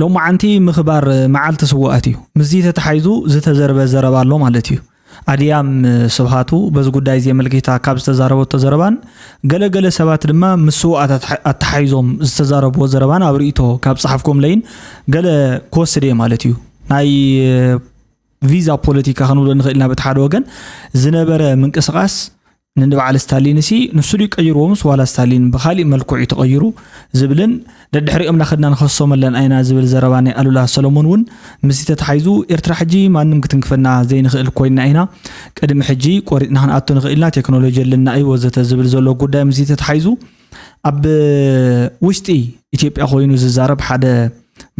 ሎማዓንቲ ምኽባር መዓልቲ ስውኣት እዩ። ምስዚ ተተሓይዙ ዝተዘርበ ዘረባ ኣሎ ማለት እዩ። ኣድያም ስብሃቱ በዚ ጉዳይ እዚ ኣመልኪታ ካብ ዝተዛረበቶ ዘረባን ገለገለ ሰባት ድማ ምስ ስውኣት ኣትሓ- ኣተሓሒዞም ዝተዛረብዎ ዘረባን ኣብ ርእይቶ ካብ ጸሓፍኩምለይን ገለ ክወስድ እየ ማለት እዩ። ናይ ቪዛ ፖለቲካ ክንብሎ ንኽእል ኢና። በቲ ሓደ ወገን ዝነበረ ምንቅስቓስ ንበዓል ስታሊንሲ ንሱ ድዩ ቀይርዎምስ ዋላ ስታሊን ብኻሊእ መልክዑ እዩ ተቐይሩ ዝብልን ደድሕሪኦም ናኸድና ንኸሶም ኣለና ኢና ዝብል ዘረባ ናይ ኣሉላ ሰለሞን እውን ምስዚ ተተሓይዙ ኤርትራ ሕጂ ማንም ክትንክፈና ዘይንኽእል ኮይና ኢና። ቅድሚ ሕጂ ቆሪጥና ክንኣቱ ንኽእል ኢና፣ ቴክኖሎጂ ኣለና እዩ ወዘተ ዝብል ዘሎ ጉዳይ ምስዚ ተተሓይዙ ኣብ ውሽጢ ኢትዮጵያ ኮይኑ ዝዛረብ ሓደ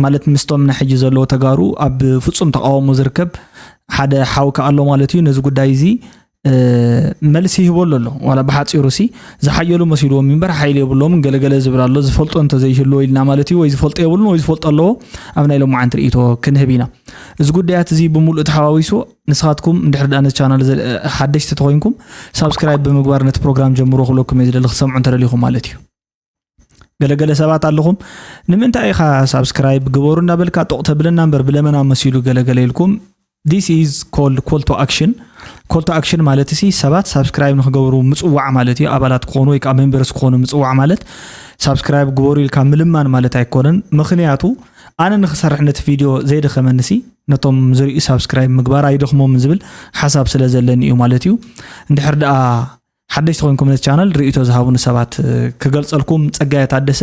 ማለት ምስቶም ናይ ሕጂ ዘለዎ ተጋሩ ኣብ ፍጹም ተቃውሞ ዝርከብ ሓደ ሓው ከኣ ኣሎ ማለት እዩ። ነዚ ጉዳይ እዚ እ፣ መልሲ ይህበሉ ኣሎ። ዋላ ብሓጺሩ ሲ ዝሓየሉ መሲልዎም እምበር ሓይሊ የብሎምን ገለገለ ዝብል ኣሎ። ዝፈልጦ እንተዘይህልዎ ኢልና ማለት እዩ። ወይ ዝፈልጦ የብሉን ወይ ዝፈልጦ ኣለዎ። ኣብ ናይ ሎማዓንቲ ርእይቶ ክንህብ ኢና። እዚ ጉዳያት እዚ ብምሉእ ተሓዋዊሱ ንስኻትኩም እንድሕር ደኣ ነቲ ቻናል ዘ- ሓደሽቲ ተኾይንኩም ሳብስክራይብ ብምግባር ነቲ ፕሮግራም ጀምሮ ክብለኩም እየ ዝደሊ ክትሰምዑ እንተደሊኹም ማለት እዩ። ገለገለ ሰባት ኣለኹም ንምንታይ ኢኻ ሳብስክራይብ ግበሩ እናበልካ ጦቕ ተብለና እምበር ብለመና መሲሉ ገለገለ ኢልኩም this is called call to action call to action ማለት ሲ ሰባት ሳብስክራይብ ንክገብሩ ምፅዋዕ ማለት እዩ ኣባላት ክኾኑ ወይ ከዓ ሜምበርስ ክኾኑ ምፅዋዕ ማለት ሳብስክራይብ ግበሩ ኢልካ ምልማን ማለት ኣይኮነን ምክንያቱ ኣነ ንክሰርሕ ነቲ ቪድዮ ዘይደኸመኒ ሲ ነቶም ዝርእዩ ሳብስክራይብ ምግባር ኣይደኽሞምን ዝብል ሓሳብ ስለ ዘለኒ እዩ ማለት እዩ እንድሕር ደኣ ሓደሽቲ ኮይንኩም ነቲ ቻነል ርእይቶ ዝሃቡኒ ሰባት ክገልፀልኩም ፀጋየ ታደሰ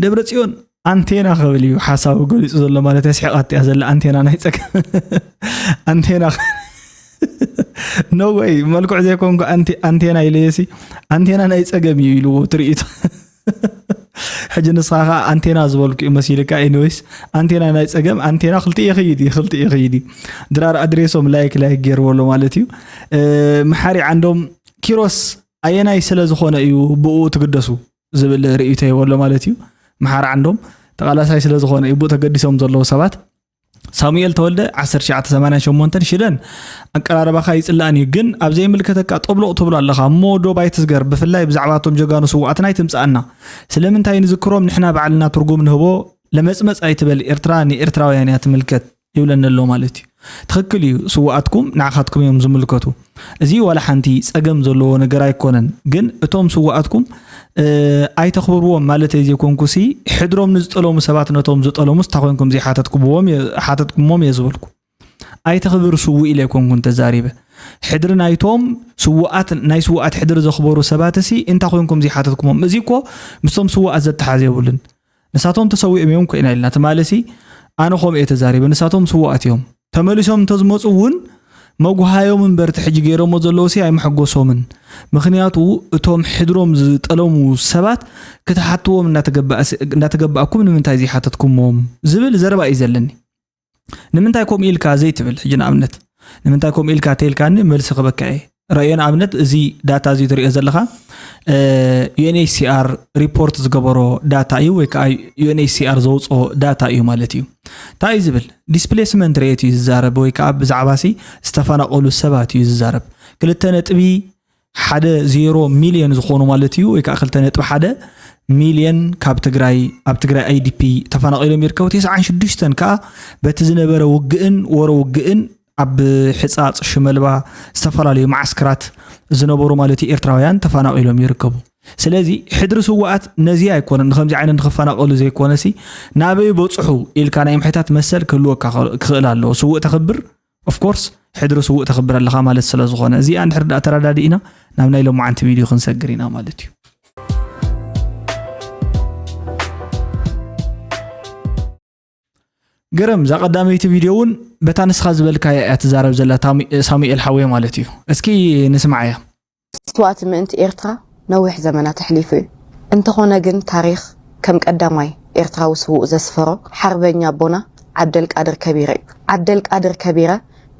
ደብረ ፅዮን ኣንቴና ክብል እዩ ሓሳቡ ገሊፁ ዘሎ ማለት እያ ስሒቓት እያ ዘላ ኣንቴና ናይ ፀገም ኣንቴና no way መልክዑ ዘይኮንኩ ኣንቴና ኢለየሲ ኣንቴና ናይ ፀገም እዩ ኢልዎ ትርእይቶ ሕጂ ንስኻ ከዓ ኣንቴና ዝበልኩ እዩ መሲልካ anyways ኣንቴና ናይ ፀገም ኣንቴና ክልቲኡ ይኽይድ እዩ ክልቲኡ ይኽይድ እዩ ድራር ኣድሬሶም ላይክ ላይክ ገይርዎ ኣሎ ማለት እዩ መሓሪ ዓንዶም ኪሮስ ኣየናይ ስለ ዝኾነ እዩ ብኡ ትግደሱ ዝብል ርእይቶ ይበሎ ማለት እዩ መሓሪ ዓንዶም ተቓላሳይ ስለ ዝኾነ እዩ ብኡ ተገዲሶም ዘለዉ ሰባት ሳሙኤል ተወልደ ዓሰርተ ትሽዓተ ሰማንያን ሸሞንተን ሽደን ኣቀራርባኻ ይፅላእን እዩ ግን ኣብ ዘይምልከተካ ጠብሎቕ ትብሎ ኣለኻ እሞ ዶብ ኣይትስገር ብፍላይ ብዛዕባ እቶም ጀጋኑ ስውኣትና ኣይትምፅኣና ስለምንታይ ንዝክሮም ንሕና ባዕልና ትርጉም ንህቦ ለመፅመፅ ኣይትበል ኤርትራ ንኤርትራውያን እያ ትምልከት ይብለኒ ኣሎ ማለት እዩ ትኽክል እዩ ስውኣትኩም ንዓኻትኩም እዮም ዝምልከቱ እዚ ዋላ ሓንቲ ጸገም ዘለዎ ነገር ኣይኮነን ግን እቶም ስውኣትኩም ኣይተኽብርዎም ማለተይ ዘይኮንኩሲ ሕድሮም ንዝጠለሙ ሰባት ነቶም ዝጠለሙስ እንታይ ኮይንኩም ዘይሓተትኩምዎም እየ ዝበልኩ ኣይተኽብር ስውእ ኢለ ኣይኮንኩን ተዛሪበ ሕድሪ ናይቶም ስውኣት ናይ ስውኣት ሕድሪ ዘኽበሩ ሰባትሲ እንታይ ኮይንኩም ዘይሓተትኩሞም እዚ እኮ ምስቶም ስውኣት ዘተሓዘ የብሉን ንሳቶም ተሰዊኦም እዮም ኮይና ኢልና ትማሊ ሲ ኣነ ከምኡ እየ ተዛሪበ ንሳቶም ስውኣት እዮም ተመሊሶም እንተዝመፁ እውን መጉሃዮም እምበር እቲ ሕጂ ገይሮሞ ዘለዉ ሲ ኣይመሐጎሶምን ምክንያቱ እቶም ሕድሮም ዝጠለሙ ሰባት ክትሓትዎም እናተገባእኩም ንምንታይ ዘይሓተትኩሞም ዝብል ዘረባ እዩ ዘለኒ ንምንታይ ከምኡ ኢልካ ዘይትብል ሕጂ ንኣብነት ንምንታይ ከምኡ ኢልካ ተይልካኒ መልሲ ክበካ እየ ረእዮ ንኣብነት እዚ ዳታ እዚ ትሪኦ ዘለኻ UNHCR ሪፖርት ዝገበሮ ዳታ እዩ ወይ ከዓ UNHCR ዘውፅኦ ዳታ እዩ ማለት እዩ እንታይ እዩ ዝብል displacement rate እዩ ዝዛረብ ወይ ከዓ ብዛዕባ ሲ ዝተፈናቀሉ ሰባት እዩ ዝዛረብ ክልተ ነጥቢ ሓደ ዜሮ ሚልዮን ዝኾኑ ማለት እዩ ወይ ከዓ ክልተ ነጥቢ ሓደ ሚልዮን ካብ ትግራይ ኣብ ትግራይ IDP ተፈናቒሎም ይርከቡ። ተስዓን ሽዱሽተን ከዓ በቲ ዝነበረ ውግእን ወረ ውግእን ኣብ ሕፃፅ ሽመልባ ዝተፈላለዩ መዓስከራት ዝነበሩ ማለት እዩ ኤርትራውያን ተፈናቒሎም ይርከቡ። ስለዚ ሕድሪ ስውኣት ነዚ ኣይኮነን ንከምዚ ዓይነት ንክፈናቐሉ ዘይኮነሲ ናበይ በፅሑ ኢልካ ናይ ምሕታት መሰል ክህልወካ ክኽእል ኣለዎ። ስውእ ተኽብር Of course ሕድሪ ስውእ ተኽብር ኣለኻ ማለት ስለ ዝኾነ እዚኣ እንድሕር ደኣ ተረዳዲእና ናብ ናይ ሎማዓንቲ ቪድዮ ክንሰግር ኢና ማለት እዩ። ግርም እዛ ቀዳመይቲ ቪድዮ እውን በታ ንስኻ ዝበልካያ እያ ትዛረብ ዘላ ሳሙኤል ሓወይ ማለት እዩ። እስኪ ንስማዓያ። መስዋእቲ ምእንቲ ኤርትራ ነዊሕ ዘመናት ኣሕሊፉ እዩ። እንተኾነ ግን ታሪኽ ከም ቀዳማይ ኤርትራዊ ስዉእ ዘስፈሮ ሓርበኛ ኣቦና ዓብደልቃድር ከቢረ እዩ። ዓብደልቃድር ከቢረ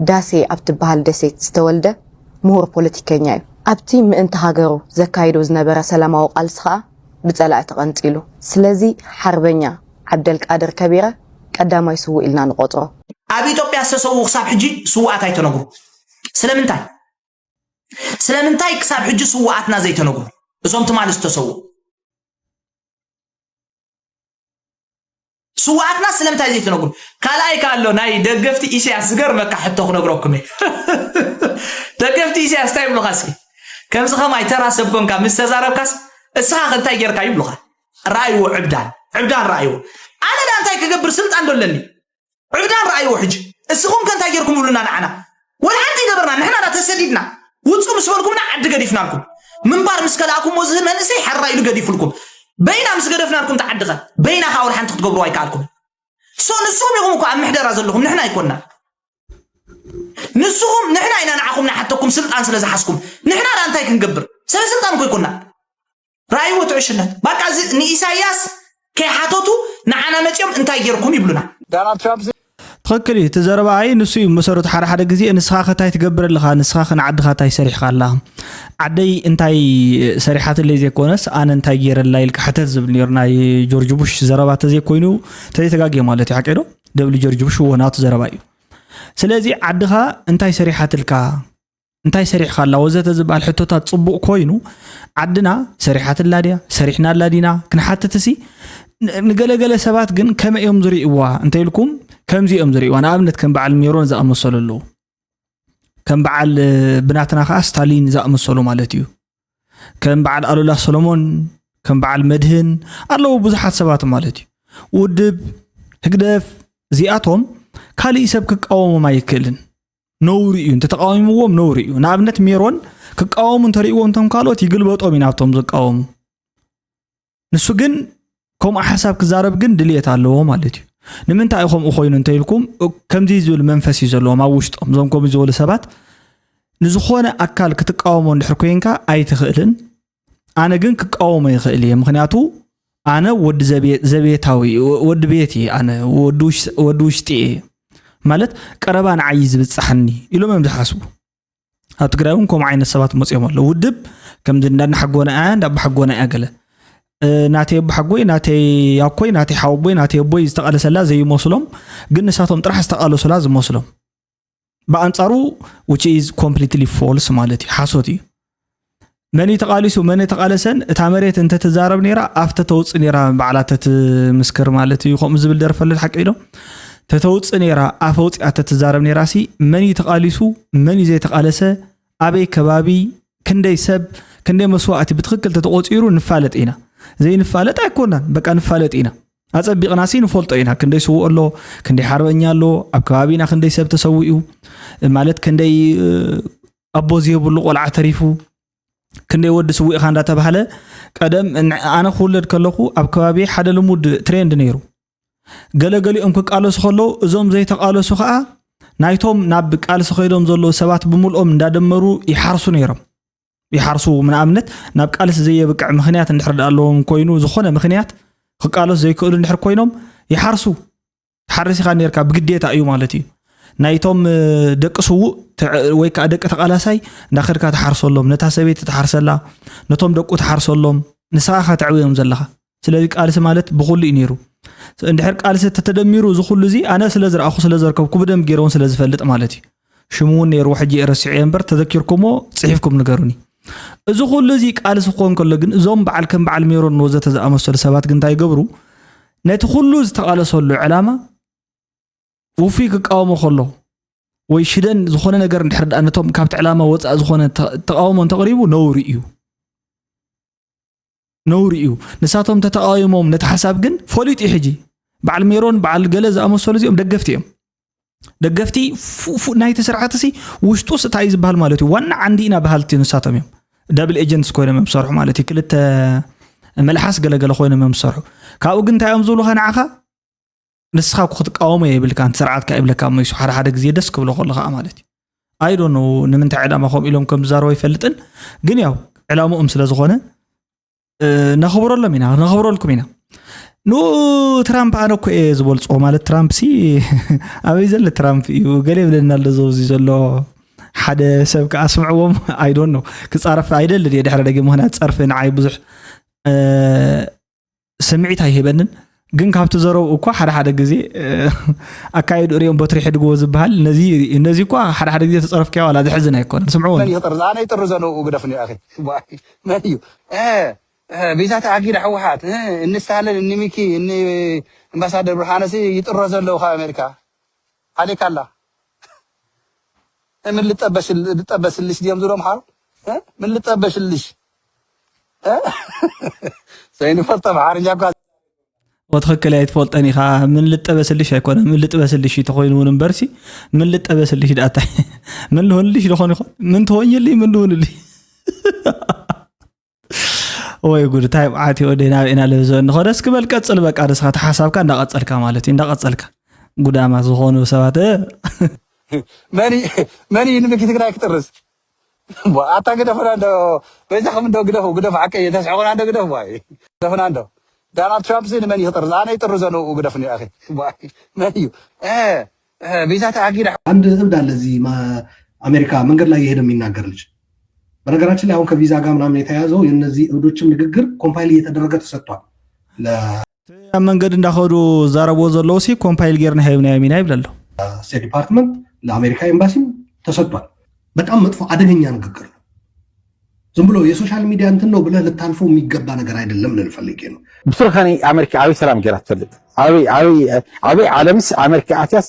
ዳሴ ኣብ ትበሃል ደሴት ዝተወልደ ምሁር ፖለቲከኛ እዩ። ኣብቲ ምእንቲ ሃገሩ ዘካይዶ ዝነበረ ሰላማዊ ቃልሲ ኸኣ ብጸላኢ ተቐንጺሉ። ስለዚ ሓርበኛ ዓብደልቃድር ከቢረ ቀዳማይ ስዉእ ኢልና ንቖጽሮ። ኣብ ኢትዮጵያ ዝተሰውኡ ክሳብ ሕጂ ስዉኣት ኣይተነግሩ። ስለምንታይ? ስለምንታይ ክሳብ ሕጂ ስዉኣትና ዘይተነግሩ? እዞም ትማሊ ዝተሰዉ ስውኣትና ስለምንታይ ዘይትነግሩ? ካልኣይ ከ ኣሎ ናይ ደገፍቲ ኢሳያስ ዝገርመካ ሕቶ ክነግረኩም እየ። ደገፍቲ ኢሳያስ እንታይ ይብሉኻ እስኪ? ከምዚ ከማይ ተራ ሰብ ኮንካ ምስ ተዛረብካስ እስኻ ከ እንታይ ጌርካ ይብሉኻ? ረኣይዎ ዕብዳን፣ ዕብዳን ረኣይዎ። ኣነ ዳ እንታይ ክገብር ስልጣን ዶ ኣለኒ? ዕብዳን ረኣይዎ ሕጂ። እስኹም ከ እንታይ ጌርኩም ይብሉና ንዓና? ወላ ሓንቲ ይገበርና፣ ንሕና ዳ ተሰዲድና። ውጹ ምስ በልኩምና ዓዲ ገዲፍናልኩም። ምንባር ምስ ከላእኩሞ ዝህን መንእሰይ ሓራ ኢሉ ገዲፉልኩም። በይና ምስ ገደፍናልኩም ተዓድኸ፣ በይና ከዓ ወላ ሓንቲ ክትገብሩ ኣይከኣልኩም። ሶ ንስኹም ኢኹም እኮ ኣብ ምሕደራ ዘለኹም፣ ንሕና ኣይኮንና። ንስኹም፣ ንሕና ኢና ንዓኹም ንሓተኩም ስልጣን ስለ ዝሓዝኩም። ንሕና ዳ እንታይ ክንገብር? ሰብ ስልጣን እኮ ኣይኮንና። ረኣይዎ ትዕሽነት። በቃ እዚ ንኢሳያስ ከይሓተቱ ንዓና መፅዮም እንታይ ጌርኩም ይብሉና። ትኽክል እዩ። እቲ ዘረባኣይ ንሱ እዩ መሰረቱ። ሓደ ሓደ ግዜ ንስኻ ከ እንታይ ትገብር ኣለኻ? ንስኻ ከ ንዓድኻ እንታይ ሰሪሕኻ ኣላ? ዓደይ እንታይ ሰሪሓትለይ ዘይኮነስ ኣነ እንታይ ገይረላ ኢልካ ሕተት ዝብል ነይሩ ናይ ጆርጅ ቡሽ ዘረባ ተዘይኮይኑ ተዘይተጋግየ ማለት እዩ። ሓቀይ ዶ? ደብሊ ጆርጅ ቡሽ እዎ ናቱ ዘረባ እዩ። ስለዚ ዓድኻ እንታይ ሰሪሓትልካ እንታይ ሰሪሕካ ኣላ ወዘተ ዝበሃል ሕቶታት ጽቡቕ ኮይኑ ዓድና ሰሪሓትላ ድያ ሰሪሕናላ ዲና ክንሓትት ሲ ንገለገለ ሰባት ግን ከመይ እዮም ዝርእይዋ እንተኢልኩም ከምዚ እዮም ዝርእይዋ ንኣብነት ከም በዓል ሜሮን ዝኣመሰሉ ኣለዉ ከም በዓል ብናትና ከዓ ስታሊን ዝኣመሰሉ ማለት እዩ ከም በዓል ኣሉላ ሰሎሞን ከም በዓል መድህን ኣለዉ ብዙሓት ሰባት ማለት እዩ ውድብ ህግደፍ እዚኣቶም ካሊእ ሰብ ክቃወሞም ኣይክእልን ነውሪ እዩ እንተተቃዊምዎም ነውሪ እዩ ንኣብነት ሜሮን ክቃወሙ እንተርእዎም እንቶም ካልኦት ይግልበጦም ኢና ኣብቶም ዝቃወሙ ንሱ ግን ከምኡ ሓሳብ ክዛረብ ግን ድልየት ኣለዎ ማለት እዩ ንምንታይ ከምኡ ኮይኑ እንተኢልኩም ከምዚ ዝብል መንፈስ እዩ ዘለዎም ኣብ ውሽጦም እዞም ከምኡ ዝበሉ ሰባት ንዝኾነ ኣካል ክትቃወሞ እንድሕር ኮይንካ ኣይትኽእልን ኣነ ግን ክቃወሞ ይኽእል እየ ምክንያቱ ኣነ ወዲ ዘቤታዊ ወዲ ቤት እየ ኣነ ወዲ ውሽጢ እየ ማለት ቀረባ ንዓይ ዝብፅሓኒ ኢሎም እዮም ዝሓስቡ ኣብ ትግራይ እውን ከምኡ ዓይነት ሰባት መፅኦም ኣለዉ ውድብ ከምዚ እንዳናሓጎና እያ እንዳባሓጎና እያ ገለ ናተይ ኣቦሓጎይ ናተይ ኣኮይ ናተይ ሓወቦይ ናተይ ኣቦይ ዝተቃለሰላ ዘይመስሎም ግን ንሳቶም ጥራሕ ዝተቃለሱላ ዝመስሎም ብኣንጻሩ which is completely false ማለት እዩ ሓሶት እዩ መን ተቃሊሱ መን ተቃለሰን እታ መሬት እንተትዛረብ ነራ ኣፍ ተተውፅ ነራ ባዕላ ተትምስክር ማለት እዩ ከምኡ ዝብል ደርፈ ኣሎ ሓቂ ኢሎም ተተውፅ ነራ ኣፍ ኣውፅኣ ተትዛረብ ነራ ሲ መን ተቃሊሱ መን ዘይተቃለሰ ኣበይ ከባቢ ክንደይ ሰብ ክንደይ መስዋእቲ ብትክክል ተተቆፂሩ ንፋለጥ ኢና ዘይንፋለጥ ኣይኮናን በቃ ንፋለጥ ኢና ኣጸቢቕናሲ ንፈልጦ ኢና ክንደይ ስውእ ኣሎ ክንደይ ሓርበኛ ኣሎ ኣብ ከባቢና ክንደይ ሰብ ተሰዊኡ ማለት ክንደይ ኣቦ ዘይብሉ ቆልዓ ተሪፉ ክንደይ ወዲ ስውእ ኢኻ እንዳተባህለ ቀደም ኣነ ክውለድ ከለኹ ኣብ ከባቢ ሓደ ልሙድ ትሬንድ ነይሩ ገለገሊኦም ክቃለሱ ከለዉ እዞም ዘይተቃለሱ ከዓ ናይቶም ናብ ቃልሲ ከይዶም ዘለዉ ሰባት ብምልኦም እንዳደመሩ ይሓርሱ ነይሮም ይሓርሱ ንኣብነት ናብ ቃልሲ ዘየብቅዕ ምኽንያት እንድሕር ኣለዎም ኮይኑ ዝኾነ ምኽንያት ክቃለሱ ዘይክእሉ እንድሕር ኮይኖም ይሓርሱ ትሓርስ ኢኻ ነርካ ብግዴታ እዩ ማለት እዩ ናይቶም ደቂ ስዉእ ወይ ከዓ ደቂ ተቃላሳይ እንዳኸድካ ትሓርሰሎም ነታ ሰበይቲ ትሓርሰላ ነቶም ደቁ ትሓርሰሎም ንስኻ ኢኻ ተዕብዮም ዘለኻ ስለዚ ቃልሲ ማለት ብኩሉ እዩ ነይሩ እንድሕር ቃልሲ ተተደሚሩ እዚ ኩሉ እዚ ኣነ ስለ ዝረኣኹ ስለ ዘርከብኩ ብደንብ ገይረ እውን ስለ ዝፈልጥ ማለት እዩ ሽሙ እውን ነይርዎ ሕጂ ረሲዐ እምበር ተዘኪርኩሞ ፅሒፍኩም ንገሩኒ እዚ ኩሉ እዚ ቃልሲ ክኾን ከሎ ግን እዞም በዓል ከም በዓል ሜሮን ወዘተ ዝኣመሰሉ ሰባት ግን እንታይ ይገብሩ ነቲ ኩሉ ዝተቃለሰሉ ዕላማ ውፉይ ክቃወሞ ከሎ ወይ ሽደን ዝኾነ ነገር እንድሕር ደኣ ነቶም ካብቲ ዕላማ ወፃእ ዝኾነ ተቃውሞ እንተቕሪቡ ነውሪ እዩ ነውሪ እዩ ንሳቶም ተተቃዊሞም ነቲ ሓሳብ ግን ፈሊጡ እዩ ሕጂ በዓል ሜሮን በዓል ገለ ዝኣመሰሉ እዚኦም ደገፍቲ እዮም ደገፍቲ ናይቲ ስርዓት ሲ ውሽጡስ እንታይ እዩ ዝበሃል ማለት እዩ ዋና ዓንዲ ኢና በሃልቲ ንሳቶም እዮም ዳብል ኤጀንትስ ኮይኖም እዮም ዝሰርሑ ማለት እዩ ክልተ መልሓስ ገለገለ ኮይኖም እዮም ዝሰርሑ ካብኡ ግን እንታይ እዮም ዝብሉካ ንዓኻ ንስኻ እኮ ክትቃወሞ የብልካ ንቲ ስርዓትካ ይብለካ እሞ ይሱ ሓደ ሓደ ግዜ ደስ ክብሎ ከሎ ከዓ ማለት እዩ ኣይዶ ነው ንምንታይ ዕላማ ከምኡ ኢሎም ከም ዝዛረቡ ኣይፈልጥን ግን ያው ዕላምኦም ስለ ዝኾነ ነኽብረሎም ኢና ነኽብረልኩም ኢና ን ትራምፕ ኣነ እኮ እየ ዝበልፅዎ ማለት ትራምፕ ሲ ኣበይ ዘሎ ትራምፕ እዩ ገለ ይብለና ኣሎ ዘውዚ ዘሎ ሓደ ሰብ ከዓ ስምዕዎም ኣይዶን ነው ክፃረፍ ኣይደልን እየ ድሕረ ደጊ ምክንያት ፀርፊ ንዓይ ብዙሕ ስምዒት ኣይህበንን ግን ካብቲ ዘረብኡ እኳ ሓደ ሓደ ግዜ ኣካይድኡ ሪኦም በትሪ ሕድግዎ ዝበሃል ነዚ እኳ ሓደ ሓደ ግዜ ተፀረፍካዮ ዋላ ዘሕዝን ኣይኮነን ስምዕዎ መን እዩ ጥርዝ ኣነ ይጥርዘ ንኡ ግደፍኒ ኣኺ መን እዩ እ፣ ቪዛ ተኣጊዳ ህወሓት፣ እ፣ እኒ ስታሊን፣ እኒ ሚኪ፣ እኒ ኣምባሳደር ብርሃነሲ ይጥረዙ ኣለዉ ካብ ኣሜሪካ። ሓሊካ ኣላ። እ፣ ምን ልጠበስል-፣ ልጠበስልሽ ድዮም ዝብሎም ሓሩ? እ? ምን ልጠበስልሽ? እ? ዘይንፈልጦ ኣምሓርኛ እኳ። ወትኽክል ኣይትፈልጠን ኢኻ። ምን ልጠበስልሽ ኣይኮነ፣ ምን ልጥበስልሽ እዩ ተኾይኑ እውን እምበርሲ፣ ምን ልጠበስልሽ ደኣ እንታይ? ምን ልሆንልሽ ደኾን ይኾን? ምን ትሆኝልኝ? ምን ልሆንልኝ? ወይ ጉድ፣ እንታይ መዓት እዩ ወደይ፣ ናበይ ኢና ለብዘ እንኾነ? እስኪ በል ቀጽል፣ በቃ ንስኻ እቲ ሓሳብካ እንዳቐጸልካ ማለት እዩ፣ እንዳቐጸልካ ጉዳማት ዝኾኑ ሰባት፣ እ? መን እዩ፣ መን እዩ ንሚኪ ትግራይ ክጥርዝ? ቧ፣ ኣታ ግደፉና እንዶ፣ በይዛኹም እንዶ ግደፉ፣ ግደፉ፣ ሓቀይ ተስሕቑና እንዶ ግደፉ፣ ቧይ። ግደፉና እንዶ። ዳናልድ ትራምፕ እዚ ንመን እዩ ክጥርዝ? ኣነ ይጥርዞ ንኡ ግደፉኒ፣ ኣኺ። ቧይ። መን እዩ? እ፣ እ፣ ቪዛ ተኣጊዳ። አንድ እብድ አለ እዚህ ማ-፣ አሜሪካ መንገድ ላይ የሄደ የሚናገር ልጅ። በነገራችን ላይ አሁን ከቪዛ ጋር ምናምን የተያያዘው የእነዚህ እብዶችም ንግግር ኮምፓይል እየተደረገ ተሰጥቷል። ለ- ኣብ መንገዲ እንዳኸዱ ዝዛረብዎ ዘለዉ ሲ ኮምፓይል ጌርና ሂብናዮም ኢና ይብል ኣሎ። ስቴት ዲፓርትመንት ለአሜሪካ ኤምባሲም ተሰጥቷል። በጣም መጥፎ አደገኛ ንግግር ነው። ዝም ብሎ የሶሻል ሚዲያ እንትን ነው ብለህ ልታልፈው የሚገባ ነገር አይደለም ልል ፈልጌ ነው። ብትርኸኒ ኣሜሪካ ኣበይ ሰላም ገይራ ትፈልጥ? ኣበይ ኣበይ ኣበይ ዓለምስ ኣሜሪካ ኣትያስ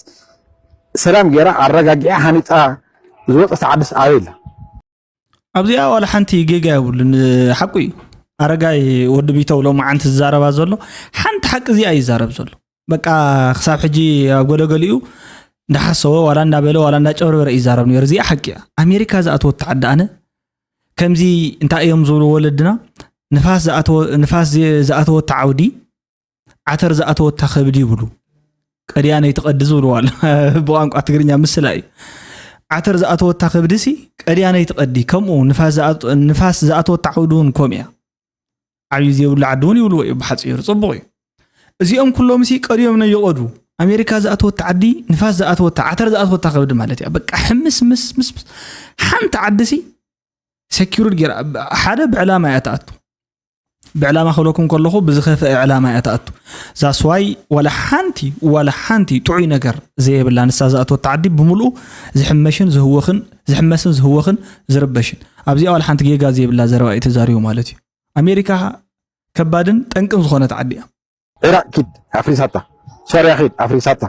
ሰላም ገይራ ኣረጋጊዓ ሃኒፃ ዝወፀት ዓድስ ኣበይ ኣላ? ኣብዚኣ ዋላ ሓንቲ ጌጋ የብሉን። ሓቁ እዩ። ኣረጋይ ወዲ ቢተው ሎማዓንቲ ዝዛረባ ዘሎ ሓንቲ ሓቂ እዚኣ ይዛረብ ዘሎ። በቃ ክሳብ ሕጂ ኣብ ገለገሊኡ እንዳሓሰወ ዋላ እንዳበለ ዋላ እንዳጨበርበረ ይዛረብ ነይሩ። እዚኣ ሓቂ እያ። ኣሜሪካ ዝኣተወት ዓዲ ኣነ ከምዚ እንታይ እዮም ዝብሉ ወለድና ንፋስ ዝኣተወ-፣ ንፋስ ዚ-፣ ዝኣተወት ዓውዲ ዓተር ዝኣተወታ ከብዲ ይብሉ። ቀድያነይ ትቐዲ ዝብልዋ ኣሎ። ብቋንቋ ትግርኛ ምስላ እዩ። ዓተር ዝኣተወታ ከብዲ ሲ ቀድያነይ ትቐዲ። ከምኡ ንፋስ ዝኣት-፣ ንፋስ ዝኣተወታ ዓውዲ እውን ከምኡ እያ። ዓብዩ ዘይብሉ ዓዲ እውን ይብልዎ እዩ ብሓፂሩ። ፅቡቕ እዩ። እዚኦም ኩሎም ሲ ቀድዮም ነይቐዱ። ኣሜሪካ ዝኣተወታ ዓዲ ንፋስ ዝኣተወታ ዓተር ዝኣተወታ ከብዲ ማለት እያ። በቃ ሕምስ ምስ ምስ ምስ ሓንቲ ዓዲ ሲ ሴኪርድ ጌራ ሓደ ብዕላማ እያ ትኣቱ። ብዕላማ ክብለኩም ከለኹ ብዝኸፍአ ዕላማ እያ ትኣቱ። ዛስዋይ ዋላ ሓንቲ ዋላ ሓንቲ ጥዑይ ነገር ዘየብላ ንሳ ዝኣተወታ ዓዲ ብምልኡ ዝሕመሽን ዝህወኽን ዝሕመስን ዝህወኽን ዝርበሽን ኣብዚኣ ዋላ ሓንቲ ጌጋ ዘየብላ ዘረባ እዩ ተዛሪቡ ማለት እዩ። ኣሜሪካ ከባድን ጠንቅን ዝኾነት ዓዲ እያ። ዒራቅ ኪድ ኣፍሪሳታ፣ ሶርያ ኪድ ኣፍሪሳታ፣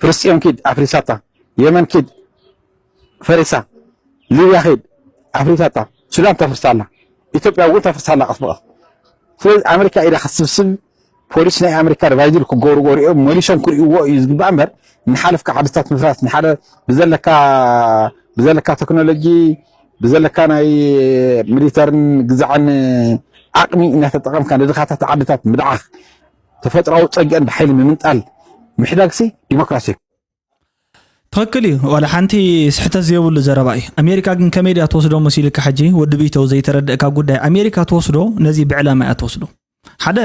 ፍልስጤም ኪድ ኣፍሪሳታ፣ የመን ኪድ ፈሪሳ፣ ሊብያ ኪድ ኣፍሪሳታ፣ ሱዳን ተፍርሳ ኣላ፣ ኢትዮጵያ እውን ተፍርሳ ኣላ ቀስ ብቀስ። ስለዚ ኣሜሪካ ኢዳ ክትስብስብ ፖሊስ ናይ ኣሜሪካ ሪቫይዝል ክገብሩ ገሪኦም መሊሶም ክርእይዎ እዩ ዝግባእ እምበር ንሓለፍካ ዓድታት ምፍራስ ንሓደ ብዘለካ ብዘለካ ቴክኖሎጂ ብዘለካ ናይ ሚሊተርን ግዛዕን ዓቕሚ እናተጠቐምካ ንድኻታት ዓድታት ምድዓኽ ተፈጥራዊ ፀግአን ብሓይሊ ምምንጣል ምሕዳግሲ ዲሞክራሲ እዩ። ትኽክል እዩ። ዋላ ሓንቲ ስሕተት ዘይብሉ ዘረባ እዩ። ኣሜሪካ ግን ከመይ ድያ ትወስዶ መሲልካ ሕጂ ወዲ ቢተው ዘይተረደእካ ጉዳይ ኣሜሪካ ትወስዶ ነዚ ብዕላማ እያ ትወስዶ። ሓደ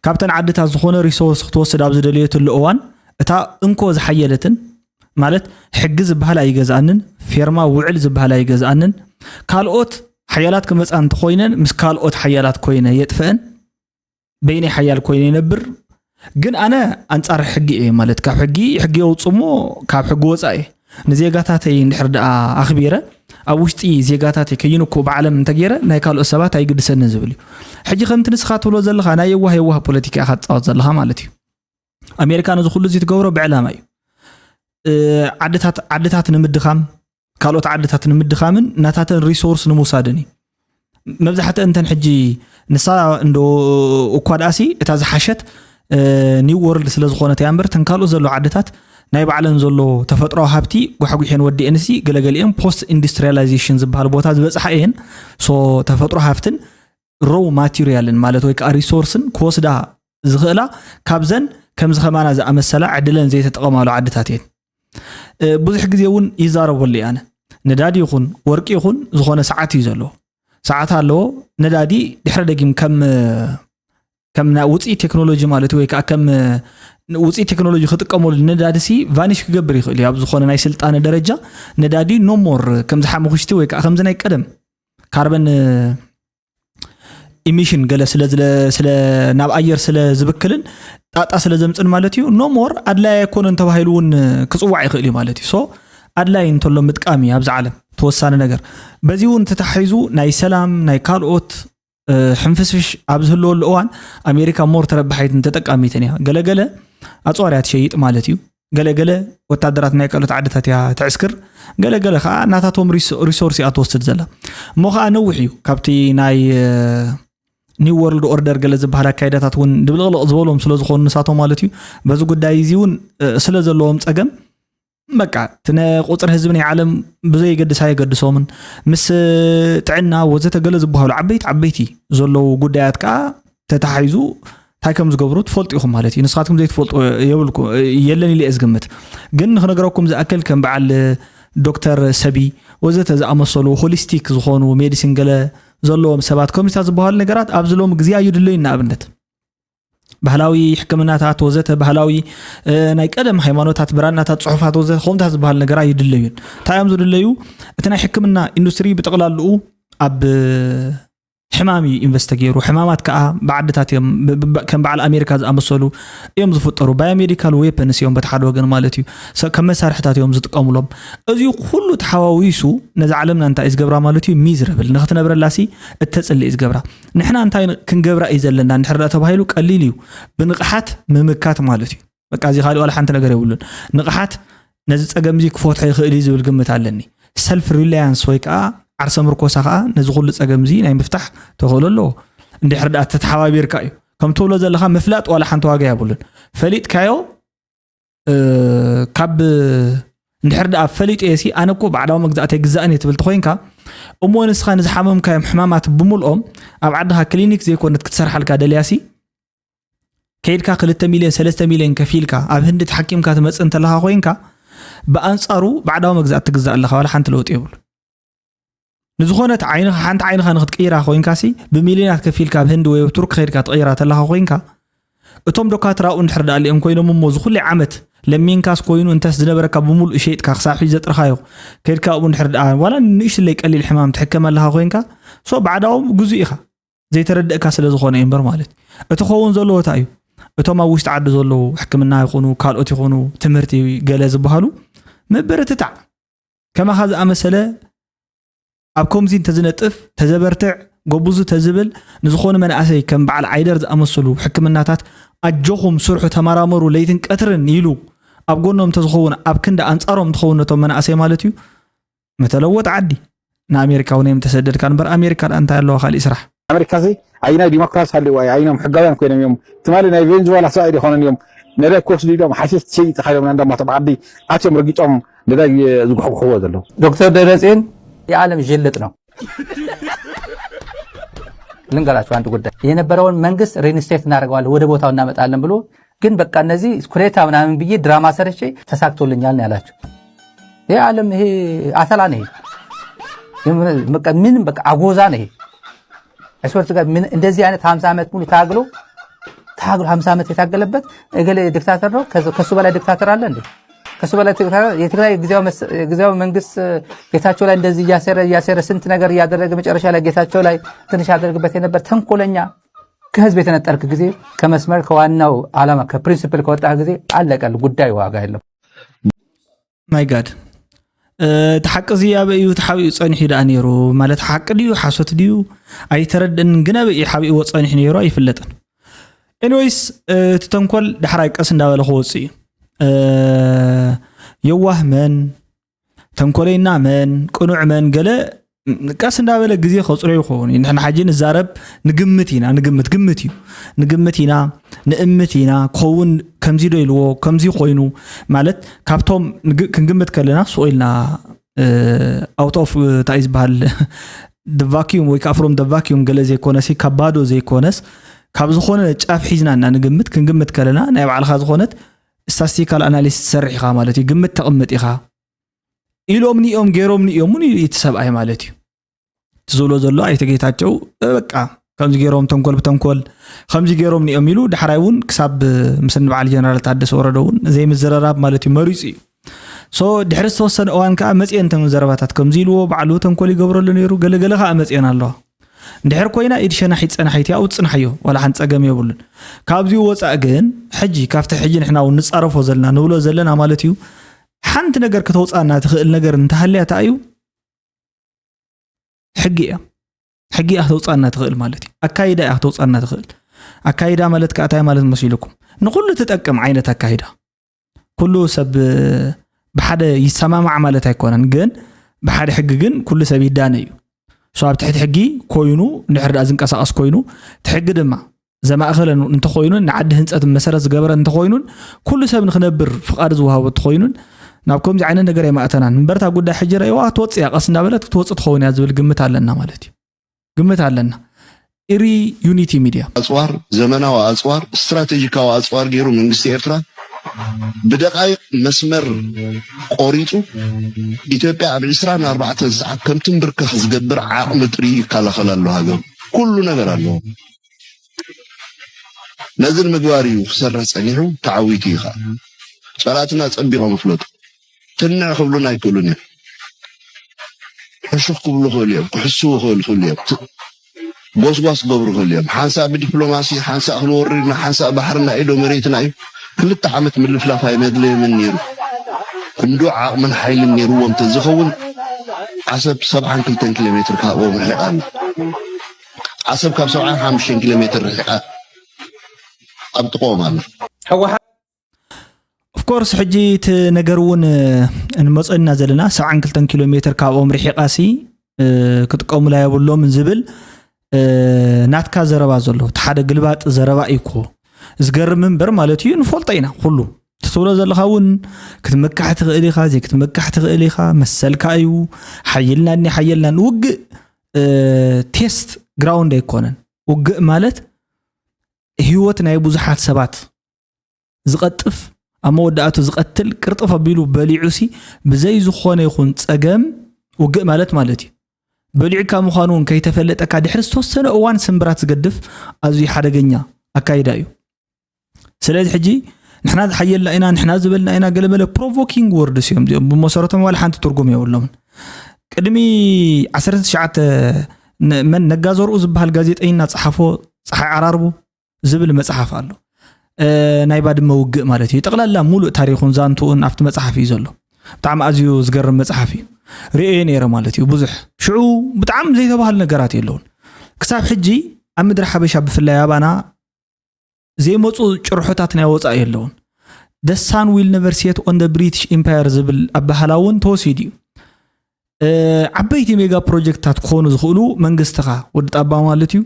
ካብተን ዓድታት ዝኾነ ሪሶርስ ክትወስድ ኣብ ዝደለየትሉ እዋን እታ እንኮ ዝሓየለትን ማለት ሕጊ ዝበሃል ኣይገዝኣንን ፌርማ ውዕል ዝበሃል ኣይገዝኣንን ካልኦት ሓያላት ክመፃ እንተኮይነን ምስ ካልኦት ሓያላት ኮይነ የጥፈአን በይነይ ሓያል ኮይነ ይነብር ግን ኣነ ኣንፃር ሕጊ እየ ማለት ካብ ሕጊ ሕጊ የውፅሞ ካብ ሕጊ ወፃ እየ ንዜጋታተይ እንድሕር ደኣ ኣኽቢረ ኣብ ውሽጢ ዜጋታተይ ከይንኩ ብዓለም እንተገይረ ናይ ካልኦት ሰባት ኣይግድሰንን ዝብል እዩ ሕጂ ከምቲ ንስኻ ትብሎ ዘለኻ ናይ የዋህ የዋህ ፖለቲካ ኢኻ ትፃወት ዘለኻ ማለት እዩ ኣሜሪካ ነዚ ኩሉ እዚ ትገብሮ ብዕላማ እዩ ዓድታት ዓድታት ንምድኻም ካልኦት ዓድታት ንምድኻምን ናታተን ሪሶርስ ንምውሳድን እዩ መብዛሕትአን እንተን ሕጂ ንሳ እንዶ እኳ ደኣሲ እታ ዝሓሸት ኒው ወርልድ ስለ ዝኾነት እያ እምበር ተን ካልኦት ዘለዋ ዓድታት ናይ ባዕለን ዘሎ ተፈጥሮዊ ሃብቲ ጓሕጒሐን ወዲአንሲ ገለገሊአን ፖስት ኢንዱስትሪያላይዜሽን ዝበሃል ቦታ ዝበፅሓ እየን ሶ ተፈጥሮ ሃፍትን ሮው ማቴሪያልን ማለት ወይ ከዓ ሪሶርስን ክወስዳ ዝኽእላ ካብዘን ከምዚ ከማና ዝኣመሰላ ዕድለን ዘይተጠቐማሉ ዓድታት እየን ብዙሕ ግዜ እውን ይዛረበሉ እየ ኣነ ነዳዲ ይኹን ወርቂ ይኹን ዝኾነ ሰዓት እዩ ዘለዎ ሰዓት ኣለዎ ነዳዲ ድሕረ ደጊም ከም ከም ውፅኢት ቴክኖሎጂ ማለት ወይ ከዓ ከም ውፅኢት ቴክኖሎጂ ክጥቀመሉ ነዳዲ ሲ ቫኒሽ ክገብር ይኽእል እዩ ኣብ ዝኾነ ናይ ስልጣነ ደረጃ ነዳዲ ኖሞር ከምዚ ሓሙኽሽቲ ወይ ከዓ ከምዚ ናይ ቀደም ካርበን ኢሚሽን ገለ ስለ ናብ ኣየር ስለ ዝብክልን ጣጣ ስለ ዘምፅን ማለት እዩ ኖሞር ኣድላይ ኣይኮነን ተባሂሉ እውን ክፅዋዕ ይኽእል እዩ ማለት እዩ ሶ ኣድላይ እንተሎ ምጥቃም እዩ ኣብዚ ዓለም ተወሳኒ ነገር በዚ እውን ተታሒዙ ናይ ሰላም ናይ ካልኦት ሕንፍስፍሽ ኣብ ዝህልወሉ እዋን ኣሜሪካ ሞር ተረባሓይትን ተጠቃሚትን እያ። ገለገለ ኣፅዋር እያ ትሸይጥ ማለት እዩ። ገለገለ ወታደራት ናይ ካልኦት ዓድታት እያ ተዕስክር። ገለገለ ከዓ ናታቶም ሪሶርስ እያ ትወስድ ዘላ። እሞ ከዓ ነዊሕ እዩ ካብቲ ናይ ኒው ወርልድ ኦርደር ገለ ዝበሃል ኣካይዳታት እውን ድብልቕልቕ ዝበሎም ስለዝኾኑ ንሳቶም ማለት እዩ። በዚ ጉዳይ እዚ እውን ስለ ዘለዎም ፀገም በቃ እቲ ቁፅሪ ህዝቢ ናይ ዓለም ብዘየገድስ ኣየገድሶምን። ምስ ጥዕና ወዘተ ገለ ዝበሃሉ ዓበይቲ ዓበይቲ ዘለዉ ጉዳያት ከዓ ተተሓሒዙ እንታይ ከም ዝገብሩ ትፈልጡ ኢኹም ማለት እዩ። ንስኻትኩም ዘይትፈልጡ የብልኩ የለን ኢለ እየ ዝግምት። ግን ንክነግረኩም ዝኣክል ከም በዓል ዶክተር ሰቢ ወዘተ ዝኣመሰሉ ሆሊስቲክ ዝኾኑ ሜዲሲን ገለ ዘለዎም ሰባት ከምዚታት ዝበሃሉ ነገራት ኣብዚ ሎሚ ግዜ ኣይድለዩ። ንኣብነት ባህላዊ ሕክምናታት ወዘተ ባህላዊ ናይ ቀደም ሃይማኖታት ብራናታት ፅሑፋት ወዘተ ከምታት ዝበሃል ነገር ኣይድለዩን። እንታይ እዮም ዝድለዩ? እቲ ናይ ሕክምና ኢንዱስትሪ ብጠቕላልኡ ኣብ ሕማም እዩ ኢንቨስት ተገይሩ። ሕማማት ከዓ ብዓድታት እዮም ከም በዓል ኣሜሪካ ዝኣመሰሉ እዮም ዝፍጠሩ። ባዮሜዲካል ዌፐንስ እዮም በቲ ሓደ ወገን ማለት እዩ። ከም መሳርሕታት እዮም ዝጥቀሙሎም። እዚ ኩሉ ተሓዋዊሱ ነዚ ዓለምና እንታይ እዩ ዝገብራ ማለት እዩ? ሚዝረብል ንክትነብረላሲ እተፅልእ እዩ ዝገብራ። ንሕና እንታይ ክንገብራ እዩ ዘለና እንድሕር ዳ ተባሂሉ ቀሊል እዩ። ብንቕሓት ምምካት ማለት እዩ። በቃ እዚ ካልእ ዋላ ሓንቲ ነገር የብሉን። ንቕሓት ነዚ ፀገም እዚ ክፈትሖ ይኽእል እዩ ዝብል ግምት ኣለኒ። ሰልፍ ሪላያንስ ወይ ከዓ ዓርሰ ምርኮሳ ከዓ ነዚ ኩሉ ፀገም እዚ ናይ ምፍታሕ ተኽእሎ ኣለዎ። እንድሕር ደኣ ተተሓባቢርካ እዩ። ከም ትብሎ ዘለካ ምፍላጥ ዋላ ሓንቲ ዋጋ የብሉን። ፈሊጥካዮ ካብ እንድሕር ደኣ ፈሊጡ እየ ሲ ኣነ እኮ ባዕዳዊ መግዛእቲ ኣይግዛእን እየ ትብል ተኮይንካ እሞ ንስኻ ንዝሓመምካዮም ሕማማት ብምልኦም ኣብ ዓድኻ ክሊኒክ ዘይኮነት ክትሰርሓልካ ደልያ ሲ ከይድካ ክልተ ሚልዮን ሰለስተ ሚልዮን ከፊልካ ኣብ ህንዲ ተሓኪምካ ትመፅእ እንተለካ ኮይንካ ብኣንፃሩ ባዕዳዊ መግዛእቲ ትግዛእ ኣለካ ዋላ ሓንቲ ለውጢ የብሉ። ንዝኾነት ዓይንኻ ሓንቲ ዓይንኻ ንክትቅይራ ኮይንካሲ ብሚልዮናት ከፊልካ ኣብ ህንዲ ወይ ኣብ ቱርክ ከይድካ ትቕይራ ተለኻ ኮይንካ እቶም ዶካትር ኣብኡ እንድሕር ደኣ ሊኦም ኮይኖም እሞ እዚ ኩሉ ዓመት ለሚንካስ ኮይኑ እንተስ ዝነበረካ ብምሉእ ሸይጥካ ክሳብ ሕጂ ዘጥርኻዮ ከይድካ ኣብኡ እንድሕር ደኣ ዋላ ንእሽለይ ቀሊል ሕማም ትሕከም ኣለኻ ኮይንካ ሶ ባዕዳዎም ግዙእ ኢኻ ዘይተረድእካ ስለ ዝኾነ እዩ እምበር ማለት እቲ ኸውን ዘለዎ እንታይ እዩ እቶም ኣብ ውሽጢ ዓዲ ዘለዉ ሕክምና ይኹኑ ካልኦት ይኹኑ ትምህርቲ ገለ ዝበሃሉ ምብርትታዕ ከማኻ ዝኣመሰለ ኣብ ከምዚ እንተዝነጥፍ ተዘበርትዕ ጎብዙ ተዝብል ንዝኾኑ መናእሰይ ከም በዓል ዓይደር ዝኣመሰሉ ሕክምናታት ኣጆኹም ስርሑ ተመራመሩ ለይትን ቀትርን ኢሉ ኣብ ጎኖም እንተዝኸውን ኣብ ክንዲ ኣንፃሮም እንትኸውን ነቶም መናእሰይ ማለት እዩ መተለወጥ ዓዲ ንኣሜሪካ እውን እዮም ተሰደድካ እምበር ኣሜሪካ ደኣ እንታይ ኣለዋ ካሊእ ስራሕ ኣሜሪካ ሲ ኣይናይ ዲሞክራሲ ሃልዋ ኣይኖም ሕጋውያን ኮይኖም እዮም ትማሊ ናይ ቬንዙዋላ ሰብኣይ ዲኾነን እዮም ነዳይ ክወስዱ ኢሎም ሓሽሽ ትሸይጥ ኢኻ ኢሎም ናንዳማቶም ዓዲ ኣትዮም ረጊጦም ነዳይ ዝጉሕጉሕዎ ዘለዉ ዶክተር ደብረፅዮን የዓለም ዥልጥ ነው። ልንገራችሁ አንድ ጉዳይ የነበረውን መንግስት ሪንስቴት እናደርገዋለን ወደ ቦታው እናመጣለን ብሎ ግን በቃ እነዚህ ኩዴታ ምናምን ብዬ ድራማ ሰርቼ ተሳክቶልኛል ነው ያላቸው። ይሄ ዓለም ይሄ አተላ ነው። ይሄ ምንም በቃ አጎዛ ነው። ይሄ ስወርት ጋር ምን እንደዚህ አይነት ሀምሳ ዓመት ሙሉ ታግሎ ታግሎ ሀምሳ ዓመት የታገለበት እገሌ ዲክታተር ነው። ከሱ በላይ ዲክታተር አለ እንዴ? ከሱ በላይ የትግራይ ጊዜያዊ መንግስት ጌታቸው ላይ እንደዚህ እያሰረ እያሰረ ስንት ነገር እያደረገ መጨረሻ ላይ ጌታቸው ላይ ትንሽ ያደርግበት የነበር ተንኮለኛ ከህዝብ የተነጠልክ ጊዜ ከመስመር ከዋናው ዓላማ ከፕሪንሲፕል ከወጣህ ጊዜ አለቀል ጉዳይ ዋጋ የለም። My God እቲ ሓቂ እዚ ኣበይ እዩ ተሓቢኡ ፀኒሑ ደኣ ነይሩ ማለት ሓቂ ድዩ ሓሶት ድዩ ኣይተረድእን ግን ኣበይ እዩ ሓቢእዎ ፀኒሑ ነይሩ ኣይፍለጥን Anyways እቲ ተንኮል ዳሕራይ ቀስ እንዳበለ ክወፅእ እዩ የዋህ መን ተንኮለይና መን ቅኑዕ መን ገለ ቀስ እንዳበለ ግዜ ከፅሮ ይኸውን እዩ ንሕና ሓጂ ንዛረብ ንግምት ኢና ንግምት ግምት እዩ ንግምት ኢና ንእምት ኢና ክኸውን ከምዚ ዶ ኢልዎ ከምዚ ኮይኑ ማለት ካብቶም ክንግምት ከለና ስቕ ኢልና out of እንታይ ዝበሃል the vacuum ወይ ከዓ from the vacuum ገለ ዘይኮነሲ ካብ ባዶ ዘይኮነስ ካብ ዝኾነ ጫፍ ሒዝና እና ንግምት ክንግምት ከለና ናይ ባዕልካ ዝኾነት statistical analysis ትሰርሕ ኢኻ ማለት እዩ ግምት ተቕምጥ ኢኻ ኢሎም ንኦም ገይሮም ንኦም እውን እዩ እቲ ሰብኣይ ማለት እዩ ትዝብሎ ዘሎ ኣይተ ጌታቸው በቃ ከምዚ ገይሮም ተንኮል ብተንኮል ከምዚ ገይሮም ንኦም ኢሉ ዳሕራይ እውን ክሳብ ምስ ንበዓል ጀነራል ታደሰ ወረደ እውን ዘይምዝረራብ ማለት እዩ መሪፁ እዩ ሶ ድሕሪ ዝተወሰነ እዋን ከዓ መፅኤን ተን ዘረባታት ከምዚ ኢልዎ ባዕሉ ተንኮል ይገብረሉ ነይሩ ገለገለ ከዓ መፅኤን ኣለዋ እንድሕር ኮይና ኢድ ሸናሒት ፀናሒት እያ ውፅንሓዮ ዋላ ሓንቲ ፀገም የብሉን ካብዚኡ ወፃእ ግን ሕጂ ካብቲ ሕጂ ንሕና እውን ንፃረፎ ዘለና ንብሎ ዘለና ማለት እዩ ሓንቲ ነገር ከተውፃና ትኽእል ነገር እንተሃልያ እታ እዩ ሕጊ እያ ሕጊ እያ ከተውፅኣና ትኽእል ማለት እዩ። ኣካይዳ እያ ከተውፅኣና ትኽእል። ኣካይዳ ማለት ከኣ እንታይ ማለት መሲልኩም? ንኹሉ ትጠቅም ዓይነት ኣካይዳ። ኩሉ ሰብ ብሓደ ይሰማማዕ ማለት ኣይኮነን፣ ግን ብሓደ ሕጊ ግን ኩሉ ሰብ ይዳነ እዩ። ሶ ኣብ ትሕቲ ሕጊ ኮይኑ እንድሕር ደኣ ዝንቀሳቐስ ኮይኑ፣ እቲ ሕጊ ድማ ዘማእኸለ እንተኾይኑን ንዓዲ ህንፀት መሰረት ዝገበረ እንተኾይኑን ኩሉ ሰብ ንክነብር ፍቓድ ዝወሃቦ እንተኾይኑን ናብ ከምዚ ዓይነት ነገር የማእተናን። እምበርታ ጉዳይ ሕጂ ረእዋ ክትወፅእ እያ፣ ቀስ እንዳበለት ክትወፅእ ትኸውን እያ ዝብል ግምት ኣለና ማለት እዩ። ግምት ኣለና። ኢሪ ዩኒቲ ሚድያ። ኣፅዋር፣ ዘመናዊ ኣፅዋር፣ ስትራቴጂካዊ ኣፅዋር ገይሩ መንግስቲ ኤርትራ ብደቃይቅ መስመር ቆሪፁ ኢትዮጵያ ኣብ ዕስራን ኣርባዕተን ሰዓት ከም ትንብርከኽ ዝገብር ዓቕሚ ጥሪ ይከላኸል ኣሎ። ሃገሩ ኩሉ ነገር ኣለዎ። ነዚ ንምግባር እዩ ክሰርሕ ጸኒሑ፣ ተዓዊቱ እዩ ከዓ። ጸላእትና ጸቢቖም ይፍለጡ። ትንዕ ክብሉና ኣይክእሉን እዮም። ሕሹኽ ክብሉ ይኽእሉ እዮም፣ ክሕስዉ ይኽእሉ ይኽእሉ እዮም። ት- ጎስጓስ ክገብሩ ይኽእሉ እዮም። ሓንሳእ ብዲፕሎማሲ፣ ሓንሳእ ክንወርድ ኢና፣ ሓንሳእ ባሕርና ኢዶ መሬትና እዩ። ክልተ ዓመት ምልፍላፍ ኣይመድለየምን ነይሩ። ክንዱ ዓቕምን ሓይልን ነይርዎም ተዝኸውን ዓሰብ ሰብዓን ክልተን ኪሎ ሜትር ካብኦም ርሒቓ ኣላ። ዓሰብ ካብ ሰብዓን ሓሙሽተን ኪሎ ሜትር ርሒቓ ኣብ ጥቕኦም ኣላ። ህወሓት ኦፍኮርስ ሕጂ እቲ ነገር እውን እንመፀና ዘለና ሰብዓን ክልተን ኪሎ ሜትር ካብኦም ርሒቓሲ ክጥቀሙላ የብሎምን ዝብል ናትካ ዘረባ ዘሎ እቲ ሓደ ግልባጥ ዘረባ እዩ እኮ። ዝገርም እምበር ማለት እዩ፣ ንፈልጦ ኢና ኩሉ። እቲ ትብሎ ዘለኻ እውን ክትምካሕ ትኽእል ኢኻ፣ ዘይክትምካሕ ትኽእል ኢኻ፣ መሰልካ እዩ። ሓይልናኒ ሓየልናን ውግእ ቴስት ግራውንድ ኣይኮነን። ውግእ ማለት ህይወት ናይ ብዙሓት ሰባት ዝቐጥፍ፣ ኣብ መወዳእቱ ዝቐትል፣ ቅርጥፍ ኣቢሉ በሊዑሲ ብዘይ ዝኾነ ይኹን ጸገም ውግእ ማለት ማለት እዩ። በሊዑካ ምዃኑ እውን ከይተፈለጠካ ድሕሪ ዝተወሰነ እዋን ስምብራት ዝገድፍ ኣዝዩ ሓደገኛ ኣካይዳ እዩ። ስለዚ ሕጂ ንሕና ዝሓየልና ኢና፣ ንሕና ዝበልና ኢና፣ ገለመለ ፕሮቮኪንግ ወርድስ እዮም እዚኦም። ብመሰረቶም ዋላ ሓንቲ ትርጉም የብሎምን። ቅድሚ ዓሰርተ ትሽዓተ ነ- መን ነጋ ዘርኡ ዝበሃል ጋዜጠኛ ጸሓፎ፣ ፀሓይ ዓራርቡ ዝብል መጽሓፍ ኣሎ። እ፣ ናይ ባድመ ውግእ ማለት እዩ። ጠቕላላ ሙሉእ ታሪኹን ዛንትኡን ኣብቲ መጽሓፍ እዩ ዘሎ። ብጣዕሚ ኣዝዩ ዝገርም መጽሓፍ እዩ። ርእየ ነይረ ማለት እዩ። ብዙሕ ሽዑ ብጣዕሚ ዘይተባህሉ ነገራት የለውን። ክሳብ ሕጂ ኣብ ምድሪ ሓበሻ ብፍላይ ኣባና ዘይመፁ ጭርሖታት ናይ ወፃኢ የለውን። The sun will never set on the British Empire ዝብል ኣበሃላ እውን ተወሲዱ እዩ። እ፣ ዓበይቲ ሜጋ ፕሮጀክትታት ክኾኑ ዝኽእሉ መንግስትኻ ወዲ ጣባ ማለት እዩ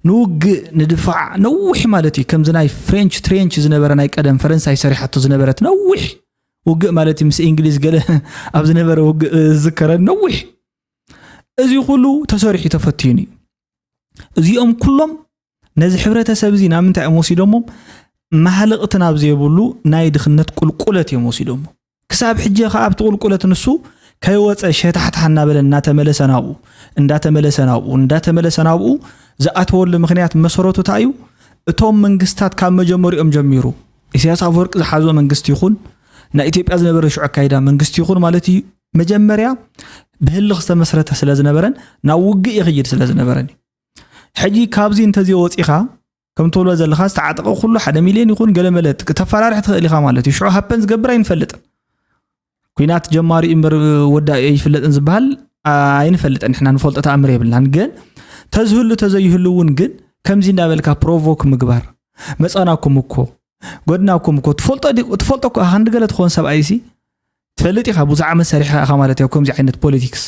ንውግእ ንድፋዕ ነዊሕ ማለት እዩ። ከምዚ ናይ ፍሬንች ትሬንች ዝነበረ ናይ ቀደም ፈረንሳይ ሰሪሓቶ ዝነበረት ነዊሕ ውግእ ማለት እዩ። ምስ እንግሊዝ ገለ ኣብ ዝነበረ ውግእ ዝዝከረን ነዊሕ እዚ ኩሉ ተሰሪሑ ተፈትዩን እዩ። እዚኦም ኩሎም ነዚ ሕብረተሰብ እዚ ናብ ምንታይ እዮም ወሲዶሞ? ማህለቕቲ ናብ ዘይብሉ ናይ ድኽነት ቁልቁለት እዮም ወሲዶሞ። ክሳብ ሕጂ ከኣ ኣብቲ ቁልቁለት ንሱ ከይወፀ ሸታሕታሕ እናበለ እናተመለሰ ናብኡ እንዳተመለሰ ናብኡ እንዳተመለሰ ናብኡ ዝኣተወሉ ምክንያት መሰረቱ እንታይ እዩ? እቶም መንግስታት ካብ መጀመሪኦም ጀሚሩ ኢሳያስ ኣፈወርቂ ዝሓዞ መንግስቲ ይኹን ናይ ኢትዮጵያ ዝነበረ ሽዑ ኣካይዳ መንግስቲ ይኹን ማለት እዩ መጀመርያ ብህልኽ ዝተመስረተ ስለ ዝነበረን ናብ ውግእ ይኽይድ ስለ ዝነበረን እዩ። ሕጂ ካብዚ እንተዘይወፂኻ ከም ትብሎ ዘለኻ ዝተዓጠቐ ኩሉ ሓደ ሚልዮን ይኹን ገለመለ ተፈራርሕ ትኽእል ኢኻ ማለት እዩ። ሽዑ ሃፐን ዝገብር ኣይንፈልጥን። ኩናት ጀማሪ እምበር ወዳኢ ይፍለጥን ዝበሃል ኣይንፈልጥን። ንሕና ንፈልጦ ተኣምር የብልናን። ግን ተዝህሉ ተዘይህሉ እውን ግን ከምዚ እንዳበልካ ፕሮቮክ ምግባር መፃናኩም እኮ ጎድናኩም እኮ ትፈልጦ ዲ- ትፈልጦ እኮ ኢኻ። ክንዲ ገለ ትኾን ሰብኣይ ሲ ትፈልጥ ኢኻ። ብዙሕ ዓመት ሰሪሕካ ኢኻ ማለት እዩ። ከምዚ ዓይነት ፖለቲክስ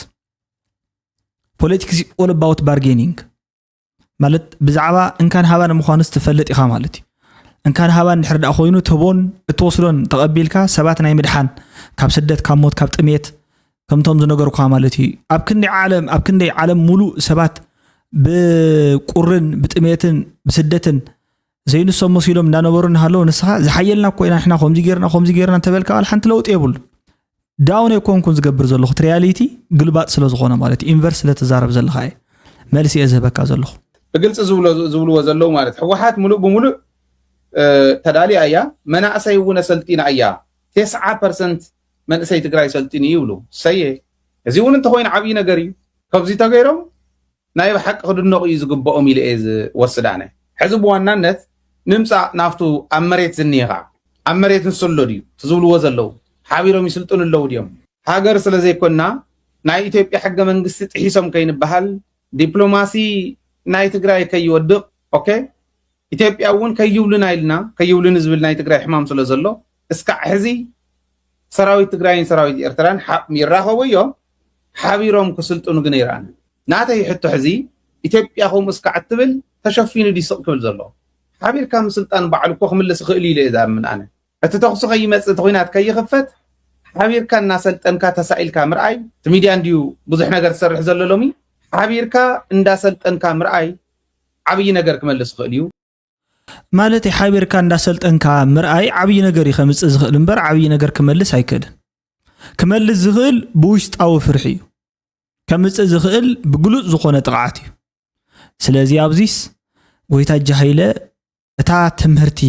ፖለቲክስ all about bargaining ማለት ብዛዕባ እንካን ሃባን ምዃኑስ ትፈልጥ ኢኻ ማለት እዩ። እንካን ሃባን ድሕር ደኣ ኮይኑ ትህቦን እትወስዶን ተቐቢልካ ሰባት ናይ ምድሓን ካብ ስደት ካብ ሞት ካብ ጥሜት ከምቶም ዝነገርኳ ማለት እዩ። ኣብ ክንደይ ዓለም ኣብ ክንደይ ዓለም ሙሉእ ሰባት ብቁርን ብጥሜትን ብስደትን ዘይንሶም መሲሎም እንዳነበሩ እናሃለዉ ንስኻ ዝሓየልና እኮ ኢና ንሕና ከምዚ ጌርና ከምዚ ጌርና እንተበልካ ዋላ ሓንቲ ለውጢ የብሉ። ዳውን ኣይኮንኩን ዝገብር ዘለኹ እቲ ሪያሊቲ ግልባጥ ስለ ዝኾነ ማለት እዩ። ኢንቨርስ ስለ ትዛረብ ዘለኻ እየ መልሲ እየ ዝህበካ ዘለኹ። ብግልፂ ዝብሎ- ዝብልዎ ዘለዉ ማለት ህወሓት ሙሉእ ብሙሉእ እ፣ ተዳልያ እያ። መናእሰይ እውን ኣሰልጢና እያ። ተስዓ ፐርሰንት መንእሰይ ትግራይ ሰልጢኑ እዩ ይብሉ። ሰየ እዚ እውን እንተኮይኑ ዓብዪ ነገር እዩ። ካብዚ ተገይሮም ናይ ብሓቂ ክድነቑ እዩ ዝግብኦም ኢለ እየ ዝወስድ ኣነ። ሕዚ ብዋናነት ንምፃእ ናብቱ ኣብ መሬት ዝኒሀ ከዓ ኣብ መሬት ንሱ ኣሎ ድዩ እቲ ዝብልዎ ዘለዉ ሓቢሮም ይስልጥኑ ኣለዉ ድዮም? ሃገር ስለ ዘይኮንና ናይ ኢትዮጵያ ሕገ መንግስቲ ጥሒሶም ከይንበሃል ዲፕሎማሲ ናይ ትግራይ ከይወድቕ፣ ኦኬ፣ ኢትዮጵያ እውን ከይብሉና ኢልና፣ ከይብሉኒ ዝብል ናይ ትግራይ ሕማም ስለ ዘሎ፣ እስካዕ ሕዚ ሰራዊት ትግራይን ሰራዊት ኤርትራን ሓ- ይራኸቡ እዮም፣ ሓቢሮም ክስልጥኑ ግን ኣይረኣናን። ናተይ ሕቶ ሕዚ፣ ኢትዮጵያ ከምኡ እስካዕ እትብል ተሸፊኑ ድዩ ስቕ ክብል ዘሎ? ሓቢርካ ምስልጣን ባዕሉ እኮ ክምልስ ይኽእል ኢለ እየ ዝኣምን ኣነ። እቲ ተኹሲ ከይመጽእ፣ እቲ ኹናት ከይኽፈት፣ ሓቢርካ እናሰልጠንካ ተሳኢልካ ምርኣይ፣ እቲ ሚድያ እንድዩ ብዙሕ ነገር ዝሰርሕ ዘሎ ሎሚ፣ ሓቢርካ እንዳሰልጠንካ ምርኣይ ዓብዪ ነገር ክመልስ ይኽእል እዩ። ማለት ሓቢርካ እንዳሰልጠንካ ምርኣይ ዓብዪ ነገር እዩ ከምፅእ ዝኽእል እምበር ዓብዪ ነገር ክመልስ ኣይክእልን። ክመልስ ዝኽእል ብውሽጣዊ ፍርሒ እዩ። ከምፅእ ዝኽእል ብግሉፅ ዝኾነ ጥቕዓት እዩ። ስለዚ ኣብዚስ ጎይታ እጅ ሃይለ እታ ትምህርቲ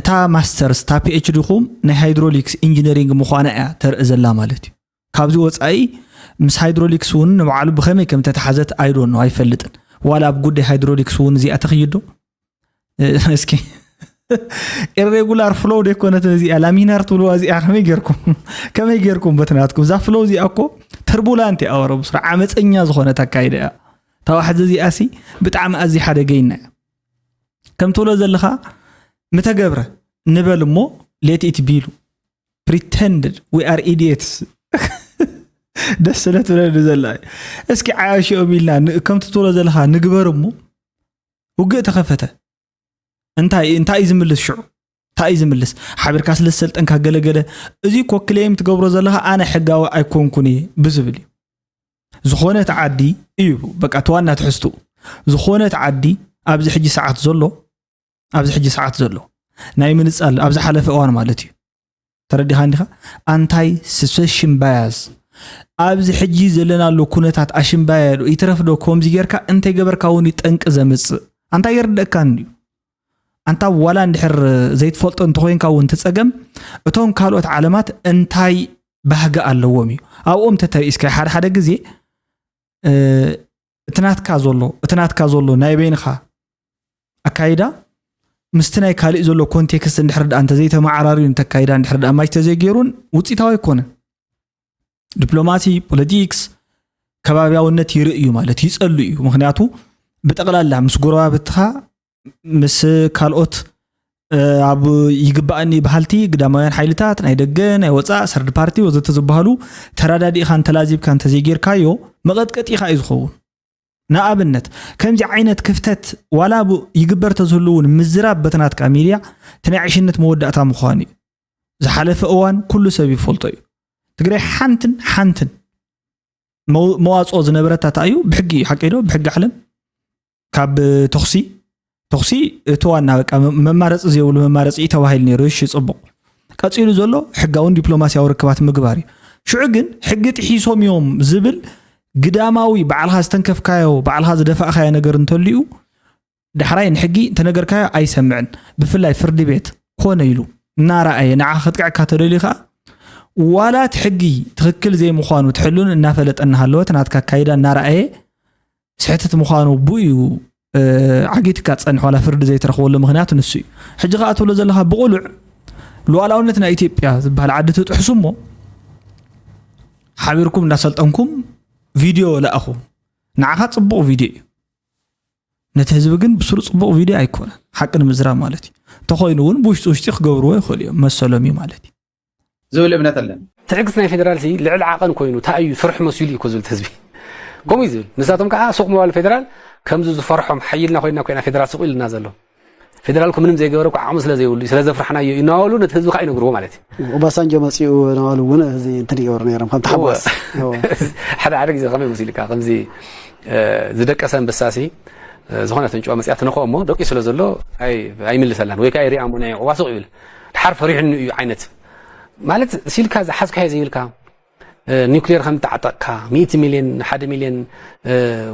እታ ማስተርስ እታ ፒኤችዲ ኹም ናይ ሃይድሮሊክስ ኢንጂነሪንግ ምዃና እያ ተርኢ ዘላ ማለት እዩ። ካብዚ ወፃኢ ምስ ሃይድሮሊክስ እውን ንባዕሉ ብኸመይ ከም ተተሓዘት ኣይዶኖ ኣይፈልጥን። ዋላ ኣብ ጉዳይ ሃይድሮሊክስ እውን እዚኣ ተኽይዶ እስኪ ኢሬጉላር ፍሎው ደይኮነት እዚኣ ላሚናር ትብልዋ እዚኣ ከመይ ጌርኩም ከመይ ጌርኩም በትናትኩም እዛ ፍሎው እዚኣ እኮ ተርቡላንት እያ ወረ ብስራ ዓመፀኛ ዝኾነት ኣካይዳ እያ። ታዋሕዚ እዚኣ ሲ ብጣዕሚ ኣዝዩ ሓደገይና እያ። ከም ትብሎ ዘለኻ ምተገብረ ንበል እሞ let it be ኢሉ pretended we are idiots ደስ ስለ ትብለኒ ዘላ እዩ። እስኪ ዓያሽኦም ኢልና ን- ከምቲ ትብሎ ዘለኻ ንግበር እሞ ውግእ ተኸፈተ እንታይ እንታይ እዩ ዝምልስ ሽዑ እንታይ እዩ ዝምልስ ሓቢርካ ስለ ዝሰልጠንካ ገለገለ እዚ እኮ ክሌም ትገብሮ ዘለኻ ኣነ ሕጋዊ ኣይኮንኩን እየ ብዝብል እዩ ዝኾነት ዓዲ እዩ በቃ ተዋና ትሕዝቱ ዝኾነት ዓዲ ኣብዚ ሕጂ ሰዓት ዘሎ ኣብዚ ሕጂ ሰዓት ዘሎ ናይ ምንፃል ኣብ ዝሓለፈ እዋን ማለት እዩ ተረዲኻ እንዲኻ ኣንታይ ሰሰሽን ባያስ ኣብዚ ሕጂ ዘለናሉ ኩነታት ኣሽምባያ ዶ ይትረፍ ዶ ከምዚ ጌርካ እንተይገበርካ እውን ጠንቂ ዘምፅእ ኣንታይ የርድእካ እንድዩ ኣንታ ዋላ እንድሕር ዘይትፈልጦ እንተኮይንካ እውን ትፀገም እቶም ካልኦት ዓለማት እንታይ ባህጊ ኣለዎም እዩ ኣብኦም ተተሪእስካ ሓደ ሓደ ግዜ እቲ ናትካ ዘሎ እቲ ናትካ ዘሎ ናይ በይንኻ ኣካይዳ ምስቲ ናይ ካሊእ ዘሎ ኮንቴክስት እንድሕር ደኣ እንተዘይተመዓራርዩ እንተካይዳ እንድሕር ደኣ ማች ተዘይገይሩን ውፅኢታዊ ኣይኮነን ዲፕሎማሲ ፖለቲክስ ከባቢያውነት ይርኢ እዩ ማለት ይፀሉ እዩ ምክንያቱ ብጠቕላላ ምስ ጎረባብትኻ ምስ ካልኦት ኣብ ይግባኣኒ በሃልቲ ግዳማውያን ሓይልታት ናይ ደገ ናይ ወፃእ ሰርድ ፓርቲ ወዘተ ዝበሃሉ ተረዳዲእካ እንተላዚብካ እንተዘይጌርካዮ መቐጥቀጢኻ እዩ ዝኸውን ንኣብነት ከምዚ ዓይነት ክፍተት ዋላ ይግበር ተዝህሉ እውን ምዝራብ በትናትካ ሚድያ እቲ ናይ ዕሽነት መወዳእታ ምዃኑ እዩ ዝሓለፈ እዋን ኩሉ ሰብ ይፈልጦ እዩ ትግራይ ሓንትን ሓንትን መዋፅኦ ዝነበረታ ታእዩ ብሕጊ ሓቂዶ ብሕጊ ዓለም ካብ ተኽሲ ተኽሲ እቲ ዋና በቃ መማረፂ ዘይብሉ መማረፂ ተባሂሉ ነይሩ እሺ ፅቡቕ ቀፂሉ ዘሎ ሕጋውን ዲፕሎማሲያዊ ርክባት ምግባር እዩ ሽዑ ግን ሕጊ ጥሒሶም እዮም ዝብል ግዳማዊ ባዕልኻ ዝተንከፍካዮ ባዕልኻ ዝደፋእካዮ ነገር እንተልዩ ዳሕራይ ንሕጊ እንተነገርካዮ ኣይሰምዕን ብፍላይ ፍርዲ ቤት ኮነ ኢሉ እናረኣየ ንዓ ከጥቅዕካ ተደልዩ ከዓ ዋላ እቲ ሕጊ ትኽክል ዘይምዃኑ ትሕሉን እናፈለጠ እናሃለወ እቲ ናትካ ኣካይዳ እናረኣየ ስሕተት ምዃኑ ብኡ እዩ ዓጊትካ ትፀንሕ ዋላ ፍርዲ ዘይትረኽበሉ ምኽንያት ንሱ እዩ ሕጂ ከዓ ትብሎ ዘለካ ብቁሉዕ ሉዓላውነት ናይ ኢትዮጵያ ዝበሃል ዓዲ ትጥሕሱ እሞ ሓቢርኩም እንዳሰልጠንኩም ቪድዮ ለኣኹ ንዓኻ ፅቡቕ ቪድዮ እዩ ነቲ ህዝቢ ግን ብስሩ ፅቡቕ ቪድዮ ኣይኮነን ሓቂ ንምዝራብ ማለት እዩ እንተኾይኑ እውን ብውሽጢ ውሽጢ ክገብርዎ ይኽእሉ እዮም መሰሎም እዩ ማለት እዩ ዝብል እምነት ኣለኒ ትዕግስቲ ናይ ፌደራል ሲ ልዕሊ ዓቐን ኮይኑ እንታይ እዩ ስርሑ መሲሉ እዩ እኮ ዝብል ህዝቢ ከምኡ እዩ ዝብል ንሳቶም ከዓ ሱቕ ምባሉ ፌደራል ከምዚ ዝፈርሖም ሓይልና ኮይና ኮይና ፌደራል ሱቕ ኢልና ዘሎ ፌደራል ምንም ዘይገበረ ዓቕሚ ስለ ዘይብሉ ስለ ዘፍርሕናዮ እናበሉ ነቲ ህዝቢ ከዓ ይነግርዎ ማለት እዩ ኦባሳንጆ መፂኡ ናባሉ እውን እዚ እንትን ይገብሩ ነይሮም ከም ተሓጓስ ሓደ ሓደ ግዜ ከመይ መሲልካ ከምዚ ዝደቀሰ ኣንበሳሲ ዝኾነ ተንጭዋ መፅያ ትነኸኦ እሞ ደቂሱ ስለ ዘሎ ኣይምልሰላን ወይ ከዓ ይሪኣ እሞ ናይ ኦባሱቕ ይብል ድሓር ፈሪሕኒ እዩ ዓይነት ማለት ሲልካ ዝሓዝካዮ ዘይብልካ ኒውክሌር ከም ተዓጠቕካ ሚእቲ ሚልዮን ሓደ ሚልዮን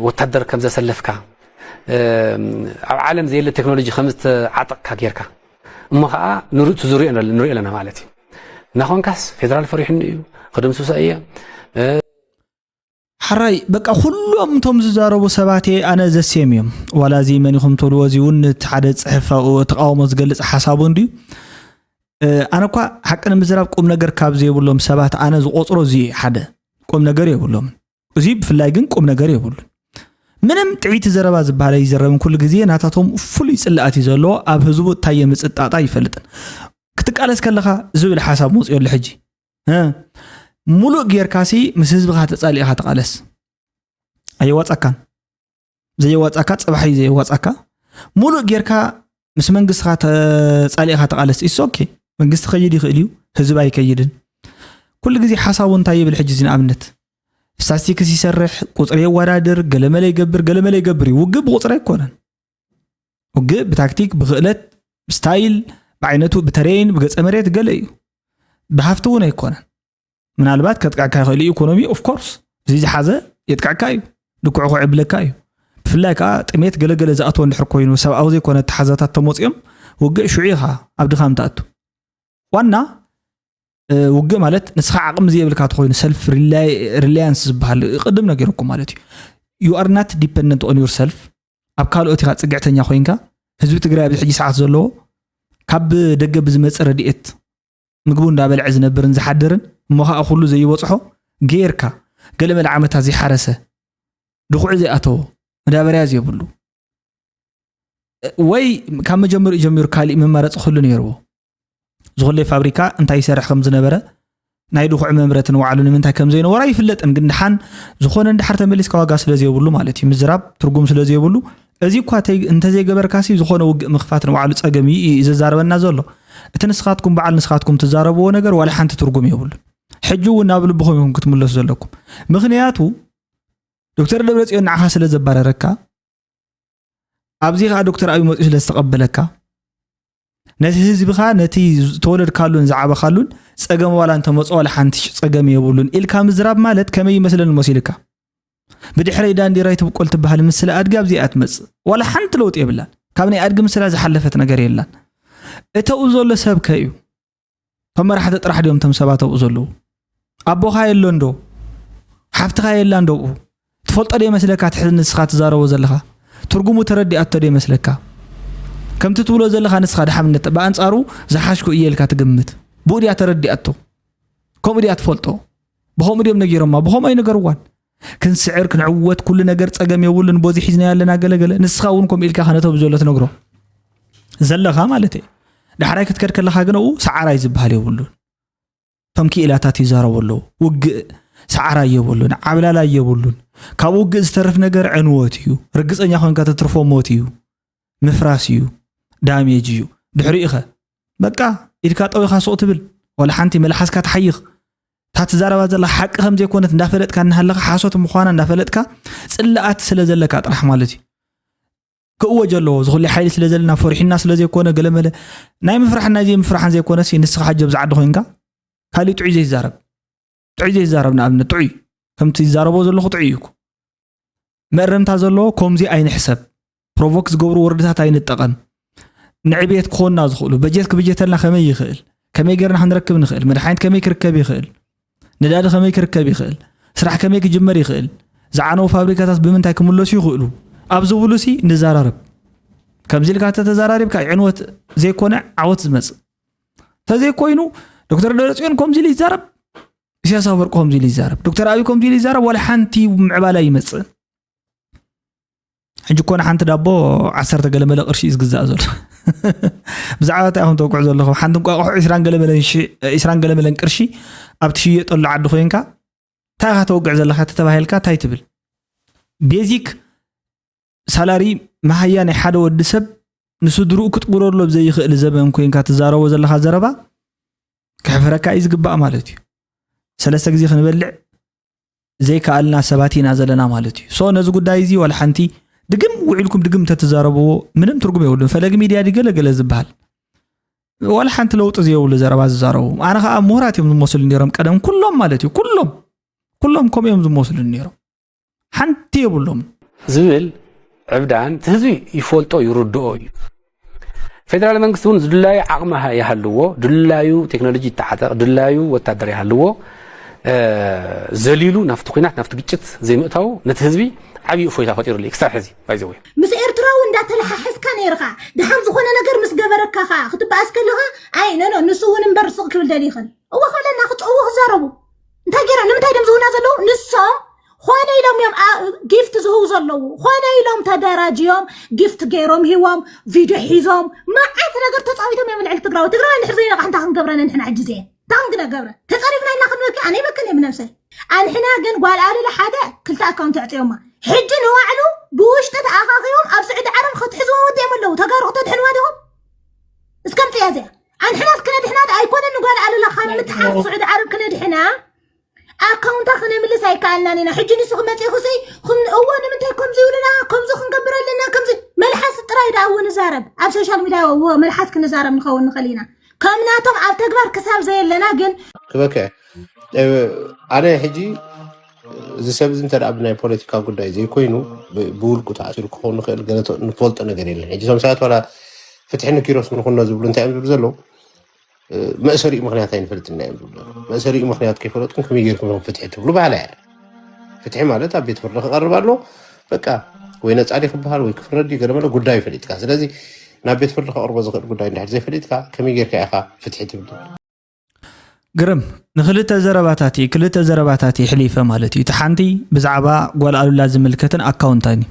ወታደር ከም ዘሰለፍካ ኣብ ዓለም ዘየለ ቴክኖሎጂ ከም ዝተዓጠቕካ ጌርካ እሞ ከዓ ንርእቱ ዝሪኦ ንሪኦ ኣለና ማለት እዩ ናኾንካስ ፌደራል ፈሪሕኒ እዩ ክድምስሶ እየ ሓራይ በቃ ኩሎም እቶም ዝዛረቡ ሰባት ኣነ ዘሴም እዮም ዋላ እዚ መን ኢኹም ትብልዎ እዚ እውን እቲ ሓደ ፅሕፍ ኣብኡ ተቃውሞ ዝገልፅ ሓሳቡ እንድዩ ኣነ እኳ ሓቂ ንምዝራብ ቁም ነገር ካብ ዘይብሎም ሰባት ኣነ ዝቆፅሮ እዚ ሓደ ቁም ነገር የብሎምን እዚ ብፍላይ ግን ቁም ነገር የብሉን ምንም ጥዒቲ ዘረባ ዝበሃል ኣይዘረብን። ኩሉ ግዜ ናታቶም ፍሉይ ጽላኣት እዩ ዘለዎ። ኣብ ህዝቡ እንታይ የምጽእ ጣጣ ይፈልጥን። ክትቃለስ ከለኻ ዝብል ሓሳብ መጽኡ ኣሎ ሕጂ። እ፣ ሙሉእ ጌርካሲ ምስ ህዝብኻ ተጻሊእኻ ተቃለስ። ኣየዋጻካን። ዘየዋጻካ ጽባሕ እዩ ዘየዋጻካ። ሙሉእ ጌርካ ምስ መንግስትኻ ተጻሊእኻ ተቃለስ። ኢስ ኦኬ። መንግስቲ ከይድ ይኽእል እዩ፣ ህዝብ ኣይከይድን። ኩሉ ግዜ ሓሳቡ እንታይ ይብል ሕጂ? እዚ ንኣብነት ስታስቲክስ ይሰርሕ፣ ቁጽሪ የወዳድር፣ ገለመለ ይገብር፣ ገለመለ ይገብር እዩ። ውግእ ብቁጽሪ ኣይኮነን። ውግእ ብታክቲክ፣ ብክእለት፣ ብስታይል፣ ብዓይነቱ፣ ብተሬን፣ ብገጸ መሬት ገለ እዩ። ብሃፍቲ እውን ኣይኮነን። ምናልባት ከጥቅዕካ ይኽእል እዩ። ኢኮኖሚ ኦፍ ኮርስ እዚ ዝሓዘ የጥቅዕካ እዩ። ድኩዕኩዕ የብለካ እዩ። ብፍላይ ከዓ ጥሜት ገለገለ ዝኣትዎ እንድሕር ኮይኑ ሰብኣዊ ዘይኮነ ተሓዛታት ተመፅኦም ውግእ ሽዑ ኢኻ ኣብ ድኻም ትኣቱ። ዋና እ፣ ውግእ ማለት ንስኻ ዓቕሚ ዘየብልካ ተኾይኑ ሰልፍ ሪላያንስ ዝበሃል ቅድም ነገርኩም ማለት እዩ። You are not dependent on yourself። ኣብ ካልኦት ኢኻ ፅግዕተኛ ኮይንካ ህዝቢ ትግራይ ኣብዚ ሕጂ ሰዓት ዘለዎ ካብ ደገ ብዝመፀ ረድኤት ምግቡ እንዳበልዐ ዝነብርን ዝሓድርን እሞ ከዓ ኩሉ ዘይበፅሖ ገይርካ ገለመለ ዓመታት ዘይሓረሰ ድኹዒ ዘይኣተዎ መዳበርያ ዘይብሉ ወይ ካብ መጀመሪኡ ጀሚሩ ካሊእ መማረፂ ክህሉ ነይርዎ። ዝኾለይ ፋብሪካ እንታይ ይሰርሕ ከም ዝነበረ ናይ ድኹዒ መምረቲ ንባዕሉ ንምንታይ ከም ዘይነበሮ ኣይፍለጥን። ግን ድሓን ዝኾነ እንድሓር ተመሊስካ ዋጋ ስለ ዘይብሉ ማለት እዩ፣ ምዝራብ ትርጉም ስለ ዘይብሉ እዚ እኳ ተይ- እንተዘይገበርካሲ ዝኾነ ውግእ ምኽፋት ንባዕሉ ፀገም እዩ እዩ ዘዛረበና ዘሎ። እቲ ንስኻትኩም በዓል ንስኻትኩም ትዛረብዎ ነገር ዋላ ሓንቲ ትርጉም የብሉ። ሕጂ እውን ናብ ልብኹም ኢኹም ክትምለሱ ዘለኩም። ምኽንያቱ ዶክተር ደብረፅዮን ንዓኻ ስለ ዘባረረካ ኣብዚ ከዓ ዶክተር ኣብይ መፅኡ ስለ ዝተቐበለካ ነቲ ህዝብኻ ነቲ ዝተወለድካሉን ዝዓበኻሉን ፀገም ዋላ እንተመፅኦ ዋላ ሓንቲ ሽ- ፀገም የብሉን ኢልካ ምዝራብ ማለት ከመይ ይመስለኒ መሲልካ? ብድሕረይ ዳንዲራ ይትብቆል ትበሃል ምስለ ኣድጊ ኣብዚኣ ትመፅእ ዋላ ሓንቲ ለውጢ የብላን። ካብ ናይ ኣድጊ ምስላ ዝሓለፈት ነገር የላን። እተኡ ዘሎ ሰብ ከ እዩ? እቶም መራሕቲ ጥራሕ ድዮም እቶም ሰባት ኣብኡ ዘለዉ? ኣቦኻ የሎ እንዶ? ሓፍትኻ የላ እንዶ ኣብኡ? ትፈልጦ ዶ ይመስለካ እቲ ሕዚ ንስኻ ትዛረቦ ዘለኻ? ትርጉሙ ተረዲኣቶ ዶ ይመስለካ? ከምቲ ትብሎ ዘለኻ ንስኻ ድሓምነት ብኣንጻሩ ዝሓሽኩ እየ ኢልካ ትግምት። ብኡ ድያ ተረዲኣቶ? ከምኡ ድያ ትፈልጦ? ብኸምኡ ድዮም ነጊሮማ? ብኸምኡ ኣይነገርዋን። ክንስዕር ክንዕወት ኩሉ ነገር ፀገም የብሉን። ቦዚ ሒዝና ያለና ገለገለ ንስኻ እውን ከምኡ ኢልካ ከነተብ ዘሎ ትነግሮ ዘለኻ ማለት እየ። ዳሕራይ ክትከድ ከለኻ ግን ኣብኡ ሰዓራይ ዝበሃል የብሉን። ከም ክኢላታት ይዛረቡ ኣለዉ። ውግእ ሰዓራይ የብሉን፣ ዓብላላይ የብሉን። ካብ ውግእ ዝተርፍ ነገር ዕንወት እዩ። ርግፀኛ ኮይንካ ተትርፎ ሞት እዩ፣ ምፍራስ እዩ፣ ዳሜጅ እዩ። ድሕሪኡ ኸ በቃ ኢድካ ጠዊኻ ሱቕ ትብል፣ ዋላ ሓንቲ መልሓስካ ትሓይኽ። እታ ትዛረባ ዘላ ሓቂ ከም ዘይኮነት እንዳፈለጥካ እናሃለኻ ሓሶት ምዃና እንዳፈለጥካ ፅላኣት ስለ ዘለካ ጥራሕ ማለት እዩ። ክእወጅ ኣለዎ። ዝኹሉ ሓይሊ ስለ ዘለና ፈሪሕና ስለ ዘይኮነ ገለመለ ናይ ምፍራሕን ናይ ዘይምፍራሕን ዘይኮነሲ ንስኻ ሓጀብ ዝዓዲ ኮይንካ ካሊእ ጥዑይ ዘይዛረብ ጥዑይ ዘይዛረብ ንኣብነት ጥዑይ ከምቲ ይዛረቦ ዘለኹ ጥዑይ እዩ እኮ። መእረምታ ዘለዎ ከምዚ ኣይንሕሰብ። ፕሮቮክ ዝገብሩ ወርድታት ኣይንጠቐም። ንዕብየት ክኾንና ዝኽእሉ በጀት ክብጀተልና ከመይ ይኽእል? ከመይ ጌርና ክንረክብ ንኽእል? መድሓኒት ከመይ ክርከብ ይኽእል? ነዳዲ ከመይ ክርከብ ይኽእል? ስራሕ ከመይ ክጅመር ይኽእል? ዝዓነው ፋብሪካታት ብምንታይ ክምለሱ ይኽእሉ? ኣብ ዝብሉሲ ንዘራረብ። ከምዚ ኢልካ ተተዘራሪብካ ዕንወት ዘይኮነ ዓወት ዝመጽእ ተዘይኮይኑ ዶክተር ደብረጽዮን ከምዚ ኢሉ ይዛረብ፣ ኢሳያስ ኣፈወርቂ ከምዚ ኢሉ ይዛረብ፣ ዶክተር ኣብይ ከምዚ ኢሉ ይዛረብ፣ ዋላ ሓንቲ ምዕባላ ይመጽእ። ሕጂ እኮ ንሓንቲ ዳቦ ዓሰርተ ገለመለ ቅርሺ እዩ ዝግዛእ ዘሎ። ብዛዕባ እንታይ ኢኹም ተውቅዑ ዘለኹም? ሓንቲ እንቋቑሖ ዒስራን ገለመለን ሺ- ዒስራን ገለመለን ቅርሺ ኣብ ትሽየጠሉ ዓዲ ኮይንካ እንታይ ኢኻ ተውግዕ ዘለኻ ተተባሂልካ እንታይ ትብል? ቤዚክ ሳላሪ መሃያ ናይ ሓደ ወዲ ሰብ ንስድርኡ ክትጉረሎ ብዘይኽእል ዘበን ኮይንካ ትዛረቦ ዘለኻ ዘረባ ክሕፍረካ እዩ ዝግባእ ማለት እዩ። ሰለስተ ግዜ ክንበልዕ ዘይከኣልና ሰባት ኢና ዘለና ማለት እዩ። ሶ ነዚ ጉዳይ እዚ ዋላ ሓንቲ ድግም ውዒልኩም ድግም እንተትዛረብዎ ምንም ትርጉም የብሉን። ፈለግ ሚድያ ድገለገለ ዝበሃል ዋላ ሓንቲ ለውጢ ዘይብሉ ዘረባ ዝዛረቡ ኣነ ከዓ ምሁራት እዮም ዝመስሉ ነይሮም ቀደም ኩሎም ማለት እዩ። ኩሎም ኩሎም ከምኡ እዮም ዝመስሉ ነይሮም። ሓንቲ የብሎም። ዝብል ዕብዳን እቲ ህዝቢ ይፈልጦ ይርድኦ እዩ። ፌደራል መንግስቲ እውን ዝድላዩ ዓቕሚ ይሃልዎ፣ ድላዩ ቴክኖሎጂ ይተዓጠቕ፣ ድላዩ ወታደር ይሃልዎ፣ ዘሊሉ ናብቲ ኩናት ናብቲ ግጭት ዘይምእታው ነቲ ህዝቢ ዓብዪ እፎይታ ፈጢሩሉ እዩ ክሳብ ሕዚ ባይዘወይ። ምስ ኤርትራዊ እንዳተለሓሐስካ ነይርኻ ድሓር ዝኾነ ነገር ምስ ገበረካ ኸዓ ክትበኣስ ከለኻ ኣይ ነኖ ንሱ እውን እምበር ስቕ ክብል ደሊ ይኽእል እወ ክብለና ክፀውዎ ክዛረቡ እንታይ ገይራ ንምንታይ ደም ዝህቡና ዘለዉ ንሶም ኮነ ኢሎም እዮም ጊፍት ዝህቡ ዘለዉ። ኮነ ኢሎም ተደራጅዮም ጊፍት ገይሮም ሂቦም፣ ቪድዮ ሒዞም፣ መዓት ነገር ተፃዊቶም እዮም ልዕሊ ትግራዊ። ትግራዊ እንድሕር ዘይነቃሕ እንታይ ክንገብረን ንሕና ሕጂ እዚኤን እንታይ ክንግነ ገብረ ተፀሪፍና ኢልና ክንበኪ ኣነ ይበክን እየ ብነብሰይ። ኣንሕና ግን ጓል ኣሉላ ሓደ ክልተ ኣካውንት ኣዕፅዮማ። ሕጂ ንባዕሉ ብውሽጢ ተኣኻኺቦም ኣብ ስዑዲ ዓረብ ክትሕዝዎ ወዲኦም ኣለዉ። ተጋሩ ክተድሕንዋ ዲኹም? እስከ ምፅያ እዚኣ ኣንሕናስ ክነድሕና ዶ ኣይኮነን ንጓል ኣሉላ ካብ ምትሓዝ ስዑዲ ዓረብ ክነድሕና ኣካውንታ ክነምልስ ኣይከኣልናን ኢና። ሕጂ ንሱ ክመፅእ ክስይ እዎ ንምንታይ ከምዚ ይብሉና ከምዚ ክንገብር ኣለና ከምዚ መልሓስ ጥራይ ደኣ እዎ ንዛረብ ኣብ ሶሻል ሚድያ እዎ መልሓስ ክንዛረብ ንኸውን ንኽእል ኢና። ከም ናቶም ኣብ ተግባር ክሳብ ዘየለና ግን ክበከ ኣነ ሕጂ እዚ ሰብ እዚ እንተ ብናይ ፖለቲካ ጉዳይ ዘይኮይኑ ብውልቁ ተኣሲሩ ክኸውን ንኽእል ገለ ንፈልጦ ነገር የለን። ሕጂ ቶም ሰባት ዋላ ፍትሒ ንኪሮስ ንኹኖ ዝብሉ እንታይ እዮም ዝብሉ ዘለዉ? መእሰሪኡ ምኽንያት ኣይንፈልጥና እዮም ዝብሉ። መእሰሪኡ ምኽንያት ከይፈለጥኩም ከመይ ጌርኩም ኢኹም ፍትሒ ትብሉ? ባህላ እያ። ፍትሒ ማለት ኣብ ቤት ፍርዲ ክቐርብ ኣሎ በቃ ወይ ነፃ ድዩ ክበሃል ወይ ክፍረድ ድዩ ገለ መለ ጉዳዩ ፈሊጥካ። ስለዚ ናብ ቤት ፍርዲ ከቕርቦ ዝኽእል ጉዳይ እንድሕር ዘይፈሊጥካ ከመይ ጌርካ ኢኻ ፍትሒ ትብል? ግርም ንክልተ ዘረባታት ክልተ ዘረባታት ይሕሊፈ ማለት እዩ። እቲ ሓንቲ ብዛዕባ ጓል ኣሉላ ዝምልከትን ኣካውንታን እዩ።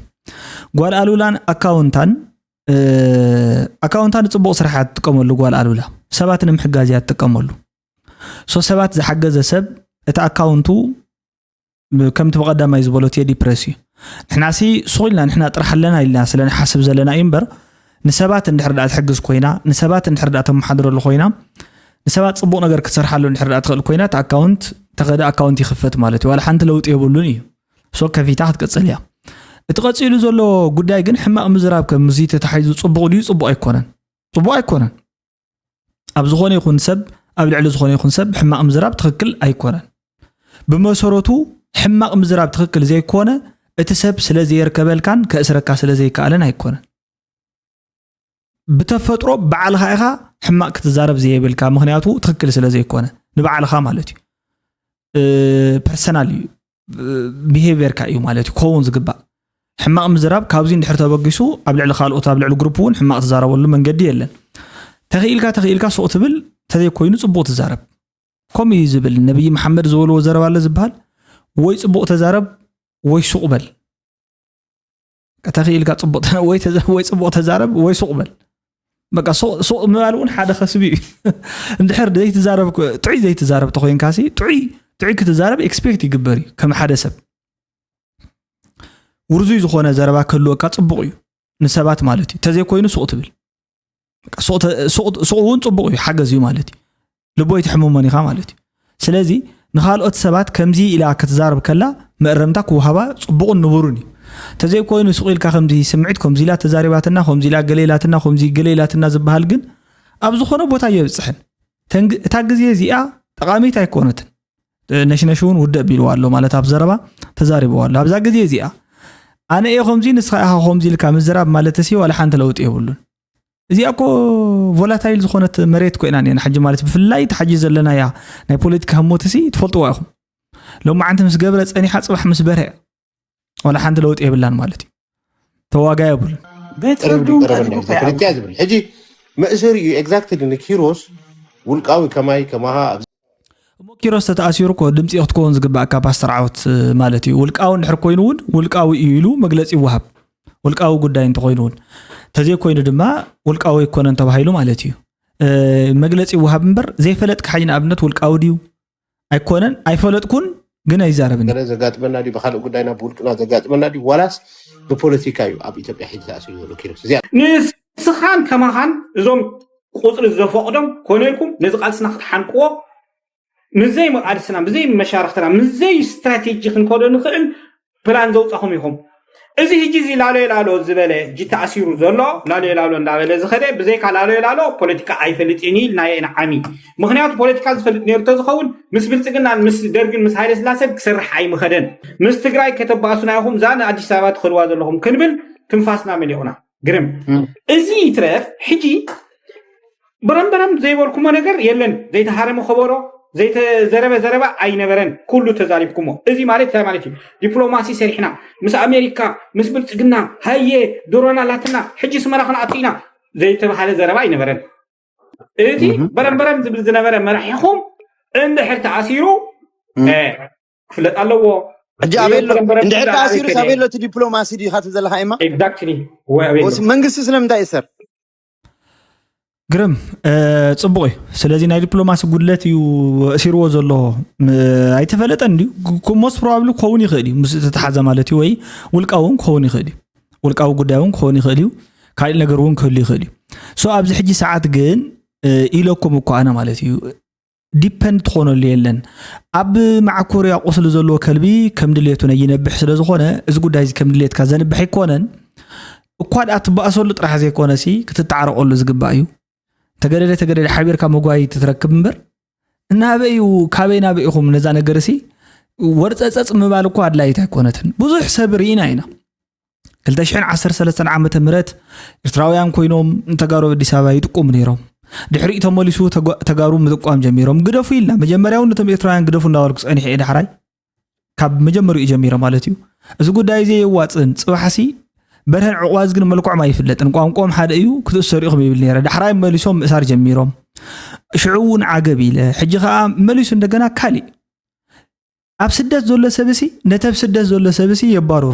ጓል ኣሉላን ኣካውንታን ኣካውንታ ንፅቡቕ ስራሕ እያ ትጥቀመሉ። ጓል ኣሉላ ሰባት ንምሕጋዝ እያ ትጥቀመሉ። ሶ ሰባት ዝሓገዘ ሰብ እቲ ኣካውንቱ ከምቲ ብቐዳማይ ዝበሎ ቴዲ ፕረስ እዩ። ንሕናሲ ሱቕ ኢልና ንሕና ጥራሕ ኣለና ኢልና ስለ ንሓስብ ዘለና እዩ እምበር ንሰባት እንድሕር ደኣ ትሕግዝ ኮይና ንሰባት እንድሕር ደኣ ተመሓድረሉ ኮይና ንሰባት ፅቡቕ ነገር ክትሰርሓሉ እንድሕር ደኣ ትኽእል ኮይና እቲ ኣካውንት ተኸደ ኣካውንት ይኽፈት ማለት እዩ። ዋላ ሓንቲ ለውጢ የብሉን እዩ። ሶ ከፊታ ክትቀፅል እያ። እቲ ቀፂሉ ዘሎ ጉዳይ ግን ሕማቕ ምዝራብ ከም ምዚ ተታሒዙ ፅቡቕ ድዩ? ፅቡቕ ኣይኮነን። ፅቡቕ ኣይኮነን። ኣብ ዝኾነ ይኹን ሰብ ኣብ ልዕሊ ዝኾነ ይኹን ሰብ ሕማቕ ምዝራብ ትኽክል ኣይኮነን። ብመሰረቱ ሕማቕ ምዝራብ ትኽክል ዘይኮነ እቲ ሰብ ስለ ዘየርከበልካን ከእስረካ ስለ ዘይከኣለን ኣይኮነን። ብተፈጥሮ ባዕልኻ ኢኻ ሕማቕ ክትዛረብ ዘየብልካ፣ ምኽንያቱ ትኽክል ስለ ዘይኮነ ንባዕልኻ ማለት እዩ። ፐርሰናል እዩ ብሄቪየርካ እዩ ማለት እዩ ክኸውን ዝግባእ። ሕማቕ ምዝራብ ካብዚ እንድሕር ተበጊሱ ኣብ ልዕሊ ካልኦት ኣብ ልዕሊ ግሩፕ እውን ሕማቕ ትዛረበሉ መንገዲ የለን። ተኽኢልካ ተኽኢልካ ሱቕ ትብል ተዘይኮይኑ ፅቡቕ ትዛረብ። ከምኡ እዩ ዝብል ነብይ መሓመድ ዝበልዎ ዘረባ ኣሎ ዝበሃል ወይ ፅቡቕ ተዛረብ ወይ ሱቕ በል። ተኽኢልካ ፅቡቕ ወይ ፅቡቕ ተዛረብ ወይ ሱቕ በል። በቃ ሱቕ ምባል እውን ሓደ ከስቢ እዩ። እንድሕር ዘይትዛረብ ጥዑይ ዘይትዛረብ ተኮይንካ ሲ ጥዑይ ጥዑይ ክትዛረብ ኤክስፔክት ይግበር እዩ ከም ሓደ ሰብ። ውርዙይ ዝኾነ ዘረባ ክህልወካ ፅቡቕ እዩ ንሰባት ማለት እዩ። ተዘይኮይኑ ሱቕ ትብል ሱቕ እውን ፅቡቕ እዩ ሓገዝ እዩ ማለት እዩ። ልቦይ ትሕምሞን ኢኻ ማለት እዩ። ስለዚ ንኻልኦት ሰባት ከምዚ ኢላ ክትዛረብ ከላ መእረምታ ክወሃባ ፅቡቕን ንቡርን እዩ። ተዘይኮይኑ ሱቕ ኢልካ ከምዚ ስምዒት ከምዚ ኢላ ተዛሪባትና ከምዚ ኢላ ገለ ኢላትና ከምዚ ገለ ኢላትና ዝበሃል ግን ኣብ ዝኾነ ቦታ የብፅሕን። እታ ግዜ እዚኣ ጠቓሚት ኣይኮነትን። ነሽነሽ እውን ውድእ ቢልዋ ኣሎ ማለት ኣብ ዘረባ ተዛሪብዋ ኣሎ ኣብዛ ግዜ እዚኣ። ኣነ እየ ከምዚ ንስኻ ኢኻ ከምዚ ኢልካ ምዝራብ ማለት ሲ ዋላ ሓንቲ ለውጢ የብሉን። እዚኣ እኮ ቮላታይል ዝኾነት መሬት ኮይና እኒና ሕጂ ማለት ብፍላይ እቲ ሕጂ ዘለናያ ናይ ፖለቲካ ህሞት ሲ ትፈልጥዋ ኢኹም። ሎማዓንቲ ምስ ገብረ ፀኒሓ ፅባሕ ምስ በርሀ ዋላ ሓንቲ ለውጢ የብላን ማለት እዩ። ተዋጋ የብሉን። ቤት ፍርዱ እንቀሪቡ እኮ ይኣቱ። ዝብል ሕጂ መእሰሪ እዩ ኤግዛክትሊ ንኪሮስ ውልቃዊ ከማይ ከማኻ ኣብዚ እሞ ኪሮስ ተተኣሲሩ እኮ ድምፂ ክትከውን ዝግባእካ ፓስተር ዓወት ማለት እዩ። ውልቃዊ እንድሕር ኮይኑ እውን ውልቃዊ እዩ ኢሉ መግለፂ ይወሃብ። ውልቃዊ ጉዳይ እንተኮይኑ እውን ተዘይኮይኑ ድማ ውልቃዊ ኣይኮነን ተባሂሉ ማለት እዩ። መግለፂ ይወሃብ እምበር ዘይፈለጥካ ሕጂ ንኣብነት ውልቃዊ ድዩ ኣይኮነን ኣይፈለጥኩን ግን ኣይዛረብን። ገለ ዘጋጥመና ድዩ ብካልእ ጉዳይና ብውልቅና ዘጋጥመና ድዩ ዋላስ ብፖለቲካ እዩ ኣብ ኢትዮጵያ ሕጂ ተኣሲሩ ዘሎ ኪሮስ እዚኣ ንስኻን ከማኻን እዞም ቁፅሪ ዘፈቕዶም ኮነ ኢልኩም ነዚ ቃልስና ክትሓንቅዎ ምስዘይ መቃልስና ምስዘይ መሻርክትና ምስዘይ ስትራቴጂ ክንከዶ ንኽእል ፕላን ዘውፃኹም ኢኹም። እዚ ሕጂ እዚ ላሎ ላሎ ዝበለ ጂ ተኣሲሩ ዘሎ ላሎ ላሎ እንዳበለ ዝኸደ ብዘይካ ላሎ ላሎ ፖለቲካ ኣይፈልጥን ኢልናዮ ኢና ዓሚ። ምኽንያቱ ፖለቲካ ዝፈልጥ ነይሩ ተዝኸውን ምስ ብልፅግናን ምስ ደርግን ምስ ሃይለ ስላሰን ክሰርሕ ኣይምኸደን። ምስ ትግራይ ከተባእሱና ኢኹም እዛ ንኣዲስ ኣበባ ትኸድዋ ዘለኹም ክንብል ትንፋስና መሊቑና። ግርም እዚ ይትረፍ ሕጂ በረምበረም ዘይበልኩሞ ነገር የለን። ዘይተሃረመ ከበሮ ዘይተዘረበ ዘረባ ኣይነበረን። ኩሉ ተዛሪብኩሞ። እዚ ማለት እንታይ ማለት እዩ? ዲፕሎማሲ ሰሪሕና ምስ ኣሜሪካ ምስ ብልፅግና ሃየ ድሮና ላትና ሕጂ ስመራ ክንኣቱ ኢና ዘይተባሃለ ዘረባ ኣይነበረን። እቲ በረምበረም ዝብል ዝነበረ መራሒኹም እንድሕር ተኣሲሩ ክፍለጥ ኣለዎ። ሕጂ ኣቤሎ እንድሕር ኣሲሩስ ኣቤሎ እቲ ዲፕሎማሲ ድዩ ኢኻ ትብል ዘለኻ? ኤማ ኤግዛክትሊ ወይ ኣቤሎ መንግስቲ ስለምንታይ ይእሰር? ግርም ጽቡቕ እዩ። ስለዚ ናይ ዲፕሎማሲ ጉድለት እዩ እሲርዎ ዘሎ። ኣይተፈለጠን ድዩ? ሞስት ፕሮባብሊ ክኸውን ይኽእል እዩ፣ ምስ ተተሓዘ ማለት እዩ። ወይ ውልቃዊ እውን ክኸውን ይኽእል እዩ፣ ውልቃዊ ጉዳይ እውን ክኸውን ይኽእል እዩ፣ ካልእ ነገር እውን ክህሉ ይኽእል እዩ። ሶ ኣብዚ ሕጂ ሰዓት ግን ኢለኩም እኮ ኣነ ማለት እዩ ዲፐንድ ትኾነሉ የለን። ኣብ መዓኮርያ ቁስሊ ዘለዎ ከልቢ ከም ድሌቱ ነይነብሕ ስለ ዝኾነ፣ እዚ ጉዳይ እዚ ከም ድሌትካ ዘንብሕ ኣይኮነን። እኳ ደኣ ትበኣሰሉ ጥራሕ ዘይኮነሲ ክትተዓረቐሉ ዝግባእ እዩ። ተገደደ ተገደደ ሓቢርካ መጓይ ትትረክብ እምበር፣ እናበይ እዩ፣ ካበይ ናበይ ኢኹም ነዛ ነገር ሲ ወርፀፀፅ ምባል እኮ ኣድላይት ኣይኮነትን። ብዙሕ ሰብ ርኢና ኢና። ክልተ ሽሕን ዓሰርተ ሰለስተን ዓመተ ምህረት ኤርትራውያን ኮይኖም ንተጋሩ ኣብ ኣዲስ ኣበባ ይጥቁሙ ነይሮም። ድሕሪኡ ተመሊሱ ተጓ- ተጋሩ ምጥቋም ጀሚሮም። ግደፉ ኢልና መጀመርያ እውን ነቶም ኤርትራውያን ግደፉ እንዳበልኩ ፀኒሐ እየ። ዳሕራይ ካብ መጀመሪኡ ጀሚረ ማለት እዩ። እዚ ጉዳይ እዚ የዋፅን ፅባሕሲ በርሀን ዕቑባዝ ግን መልክዖም ኣይፍለጥን። ቋንቋኦም ሓደ እዩ፣ ክትእሰሩ ኢኹም ይብል ነይረ። ዳሕራይ መሊሶም ምእሳር ጀሚሮም። ሽዑ እውን ዓገብ ኢለ ሕጂ ከዓ መሊሱ እንደገና ካሊእ ኣብ ስደት ዘሎ ሰብሲ ነተብ ስደት ዘሎ ሰብሲ የባርሮ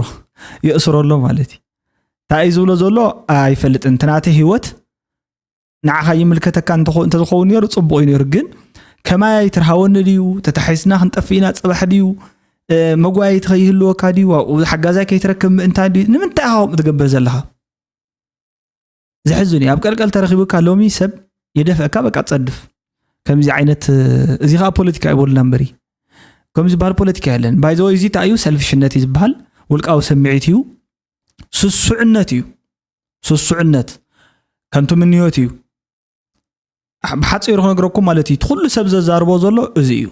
የእስሮ ኣሎ ማለት እዩ። እንታይ እዩ ዝብሎ ዘሎ ኣይፈልጥን። እቲ ናተይ ህይወት ንዓኻ ይምልከተካ እንተኾ- እንተዝኸውን ነይሩ ፅቡቕ እዩ ነይሩ። ግን ከማይ ትርሃወኒ ድዩ? ተታሒዝና ክንጠፍእ ኢና ፅባሕ ድዩ? እ፣ መጓየይቲ ከይህልወካ ድዩ? ኣብኡ ሓጋዛይ ከይትረክብ ምእንታ ድዩ? ንምንታይ ኢኻ ከምኡ ትገብር ዘለኻ? ዘሕዝን እዩ። ኣብ ቀልቀል ተረኺቡካ ሎሚ ሰብ የደፍአካ፣ በቃ ትፀድፍ። ከምዚ ዓይነት እዚ ከዓ ፖለቲካ ይበሉና እምበሪ ከምዚ ዝበሃል ፖለቲካ የለን። ባይዘወይ እዚ እንታይ እዩ? ሰልፊሽነት እዩ ዝበሃል። ውልቃዊ ስምዒት እዩ፣ ስሱዕነት እዩ። ስሱዕነት ከንቱ ምንዮት እዩ። ብሓፂሩ ክነግረኩም ማለት እዩ፣ እቲ ኩሉ ሰብ ዘዛርቦ ዘሎ እዚ እዩ።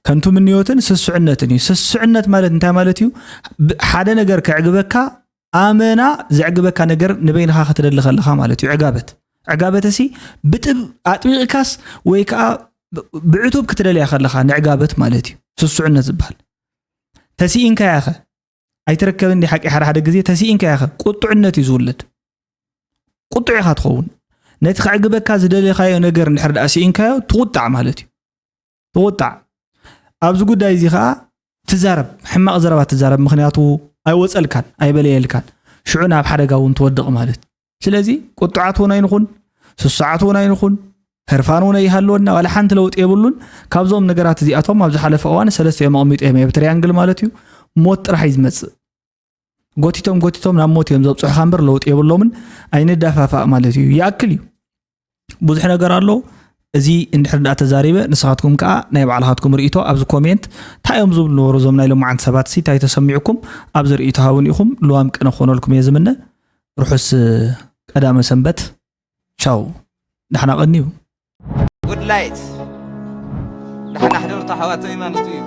ከንቱ ምንዮትን ስስዕነትን እዩ። ስስዕነት ማለት እንታይ ማለት እዩ? ብ- ሓደ ነገር ከዕግበካ ኣመና ዘዕግበካ ነገር ንበይንኻ ክትደሊ ከለኻ ማለት እዩ። ዕጋበት ዕጋበት ሲ ብጥብ ኣጥቢቕካስ ወይ ከዓ ብ- ብዕቱብ ክትደልያ ከለኻ ንዕጋበት ማለት እዩ ስስዕነት ዝበሃል። ተሲኢንካያ ኸ ኣይትረከብን ዲ ሓቂ? ሓደ ሓደ ግዜ ተሲኢንካያ ኸ ቁጡዕነት እዩ ዝውለድ። ቁጡዕ ኢኻ ትኸውን። ነቲ ከዕግበካ ዝደለኻዮ ነገር እንድሕር ደኣ ስኢንካዮ ትቑጣዕ ማለት እዩ። ትቑጣዕ። ኣብዚ ጉዳይ እዚ ኸዓ ትዛረብ፣ ሕማቕ ዘረባ ትዛረብ፣ ምኽንያቱ ኣይወፀልካን ኣይበለየልካን፣ ሽዑ ናብ ሓደጋ እውን ትወድቕ ማለት እዩ። ስለዚ ቁጡዓት እውን ኣይንኹን፣ ስሱዓት እውን ኣይንኹን፣ ህርፋን እውን ኣይሃልወና፣ ዋላ ሓንቲ ለውጢ የብሉን። ካብዞም ነገራት እዚኣቶም ኣብ ዝሓለፈ እዋን ሰለስቲኦም ኣቕሚጦም እዮም፣ ብትሪያንግል ማለት እዩ፣ ሞት ጥራሕ እዩ ዝመፅእ። ጎቲቶም ጎቲቶም ናብ ሞት እዮም ዘብፅሑኻ እምበር ለውጢ የብሎምን። ኣይንዳፋፋእ ማለት እዩ። ይኣክል እዩ። ብዙሕ ነገር ኣሎ። እዚ እንድሕር ደኣ ተዛሪበ ንስኻትኩም ከዓ ናይ ባዕልኻትኩም ርእይቶ ኣብዚ ኮሜንት እንታይ እዮም ዝብሉ ነበሩ እዞም ናይ ሎማዓንቲ ሰባት ሲ እንታይ ተሰሚዑኩም ኣብዚ ርእይቶ ሃቡን ኢኹም። ልዋም ቅነ ክኾነልኩም እየ ዝምነ። ርሑስ ቀዳመ ሰንበት። ቻው። ደሕና ቀንዩ። ጉድ ላይት ደሕና ሕደሩ ኣሕዋተይ ማለት እዩ።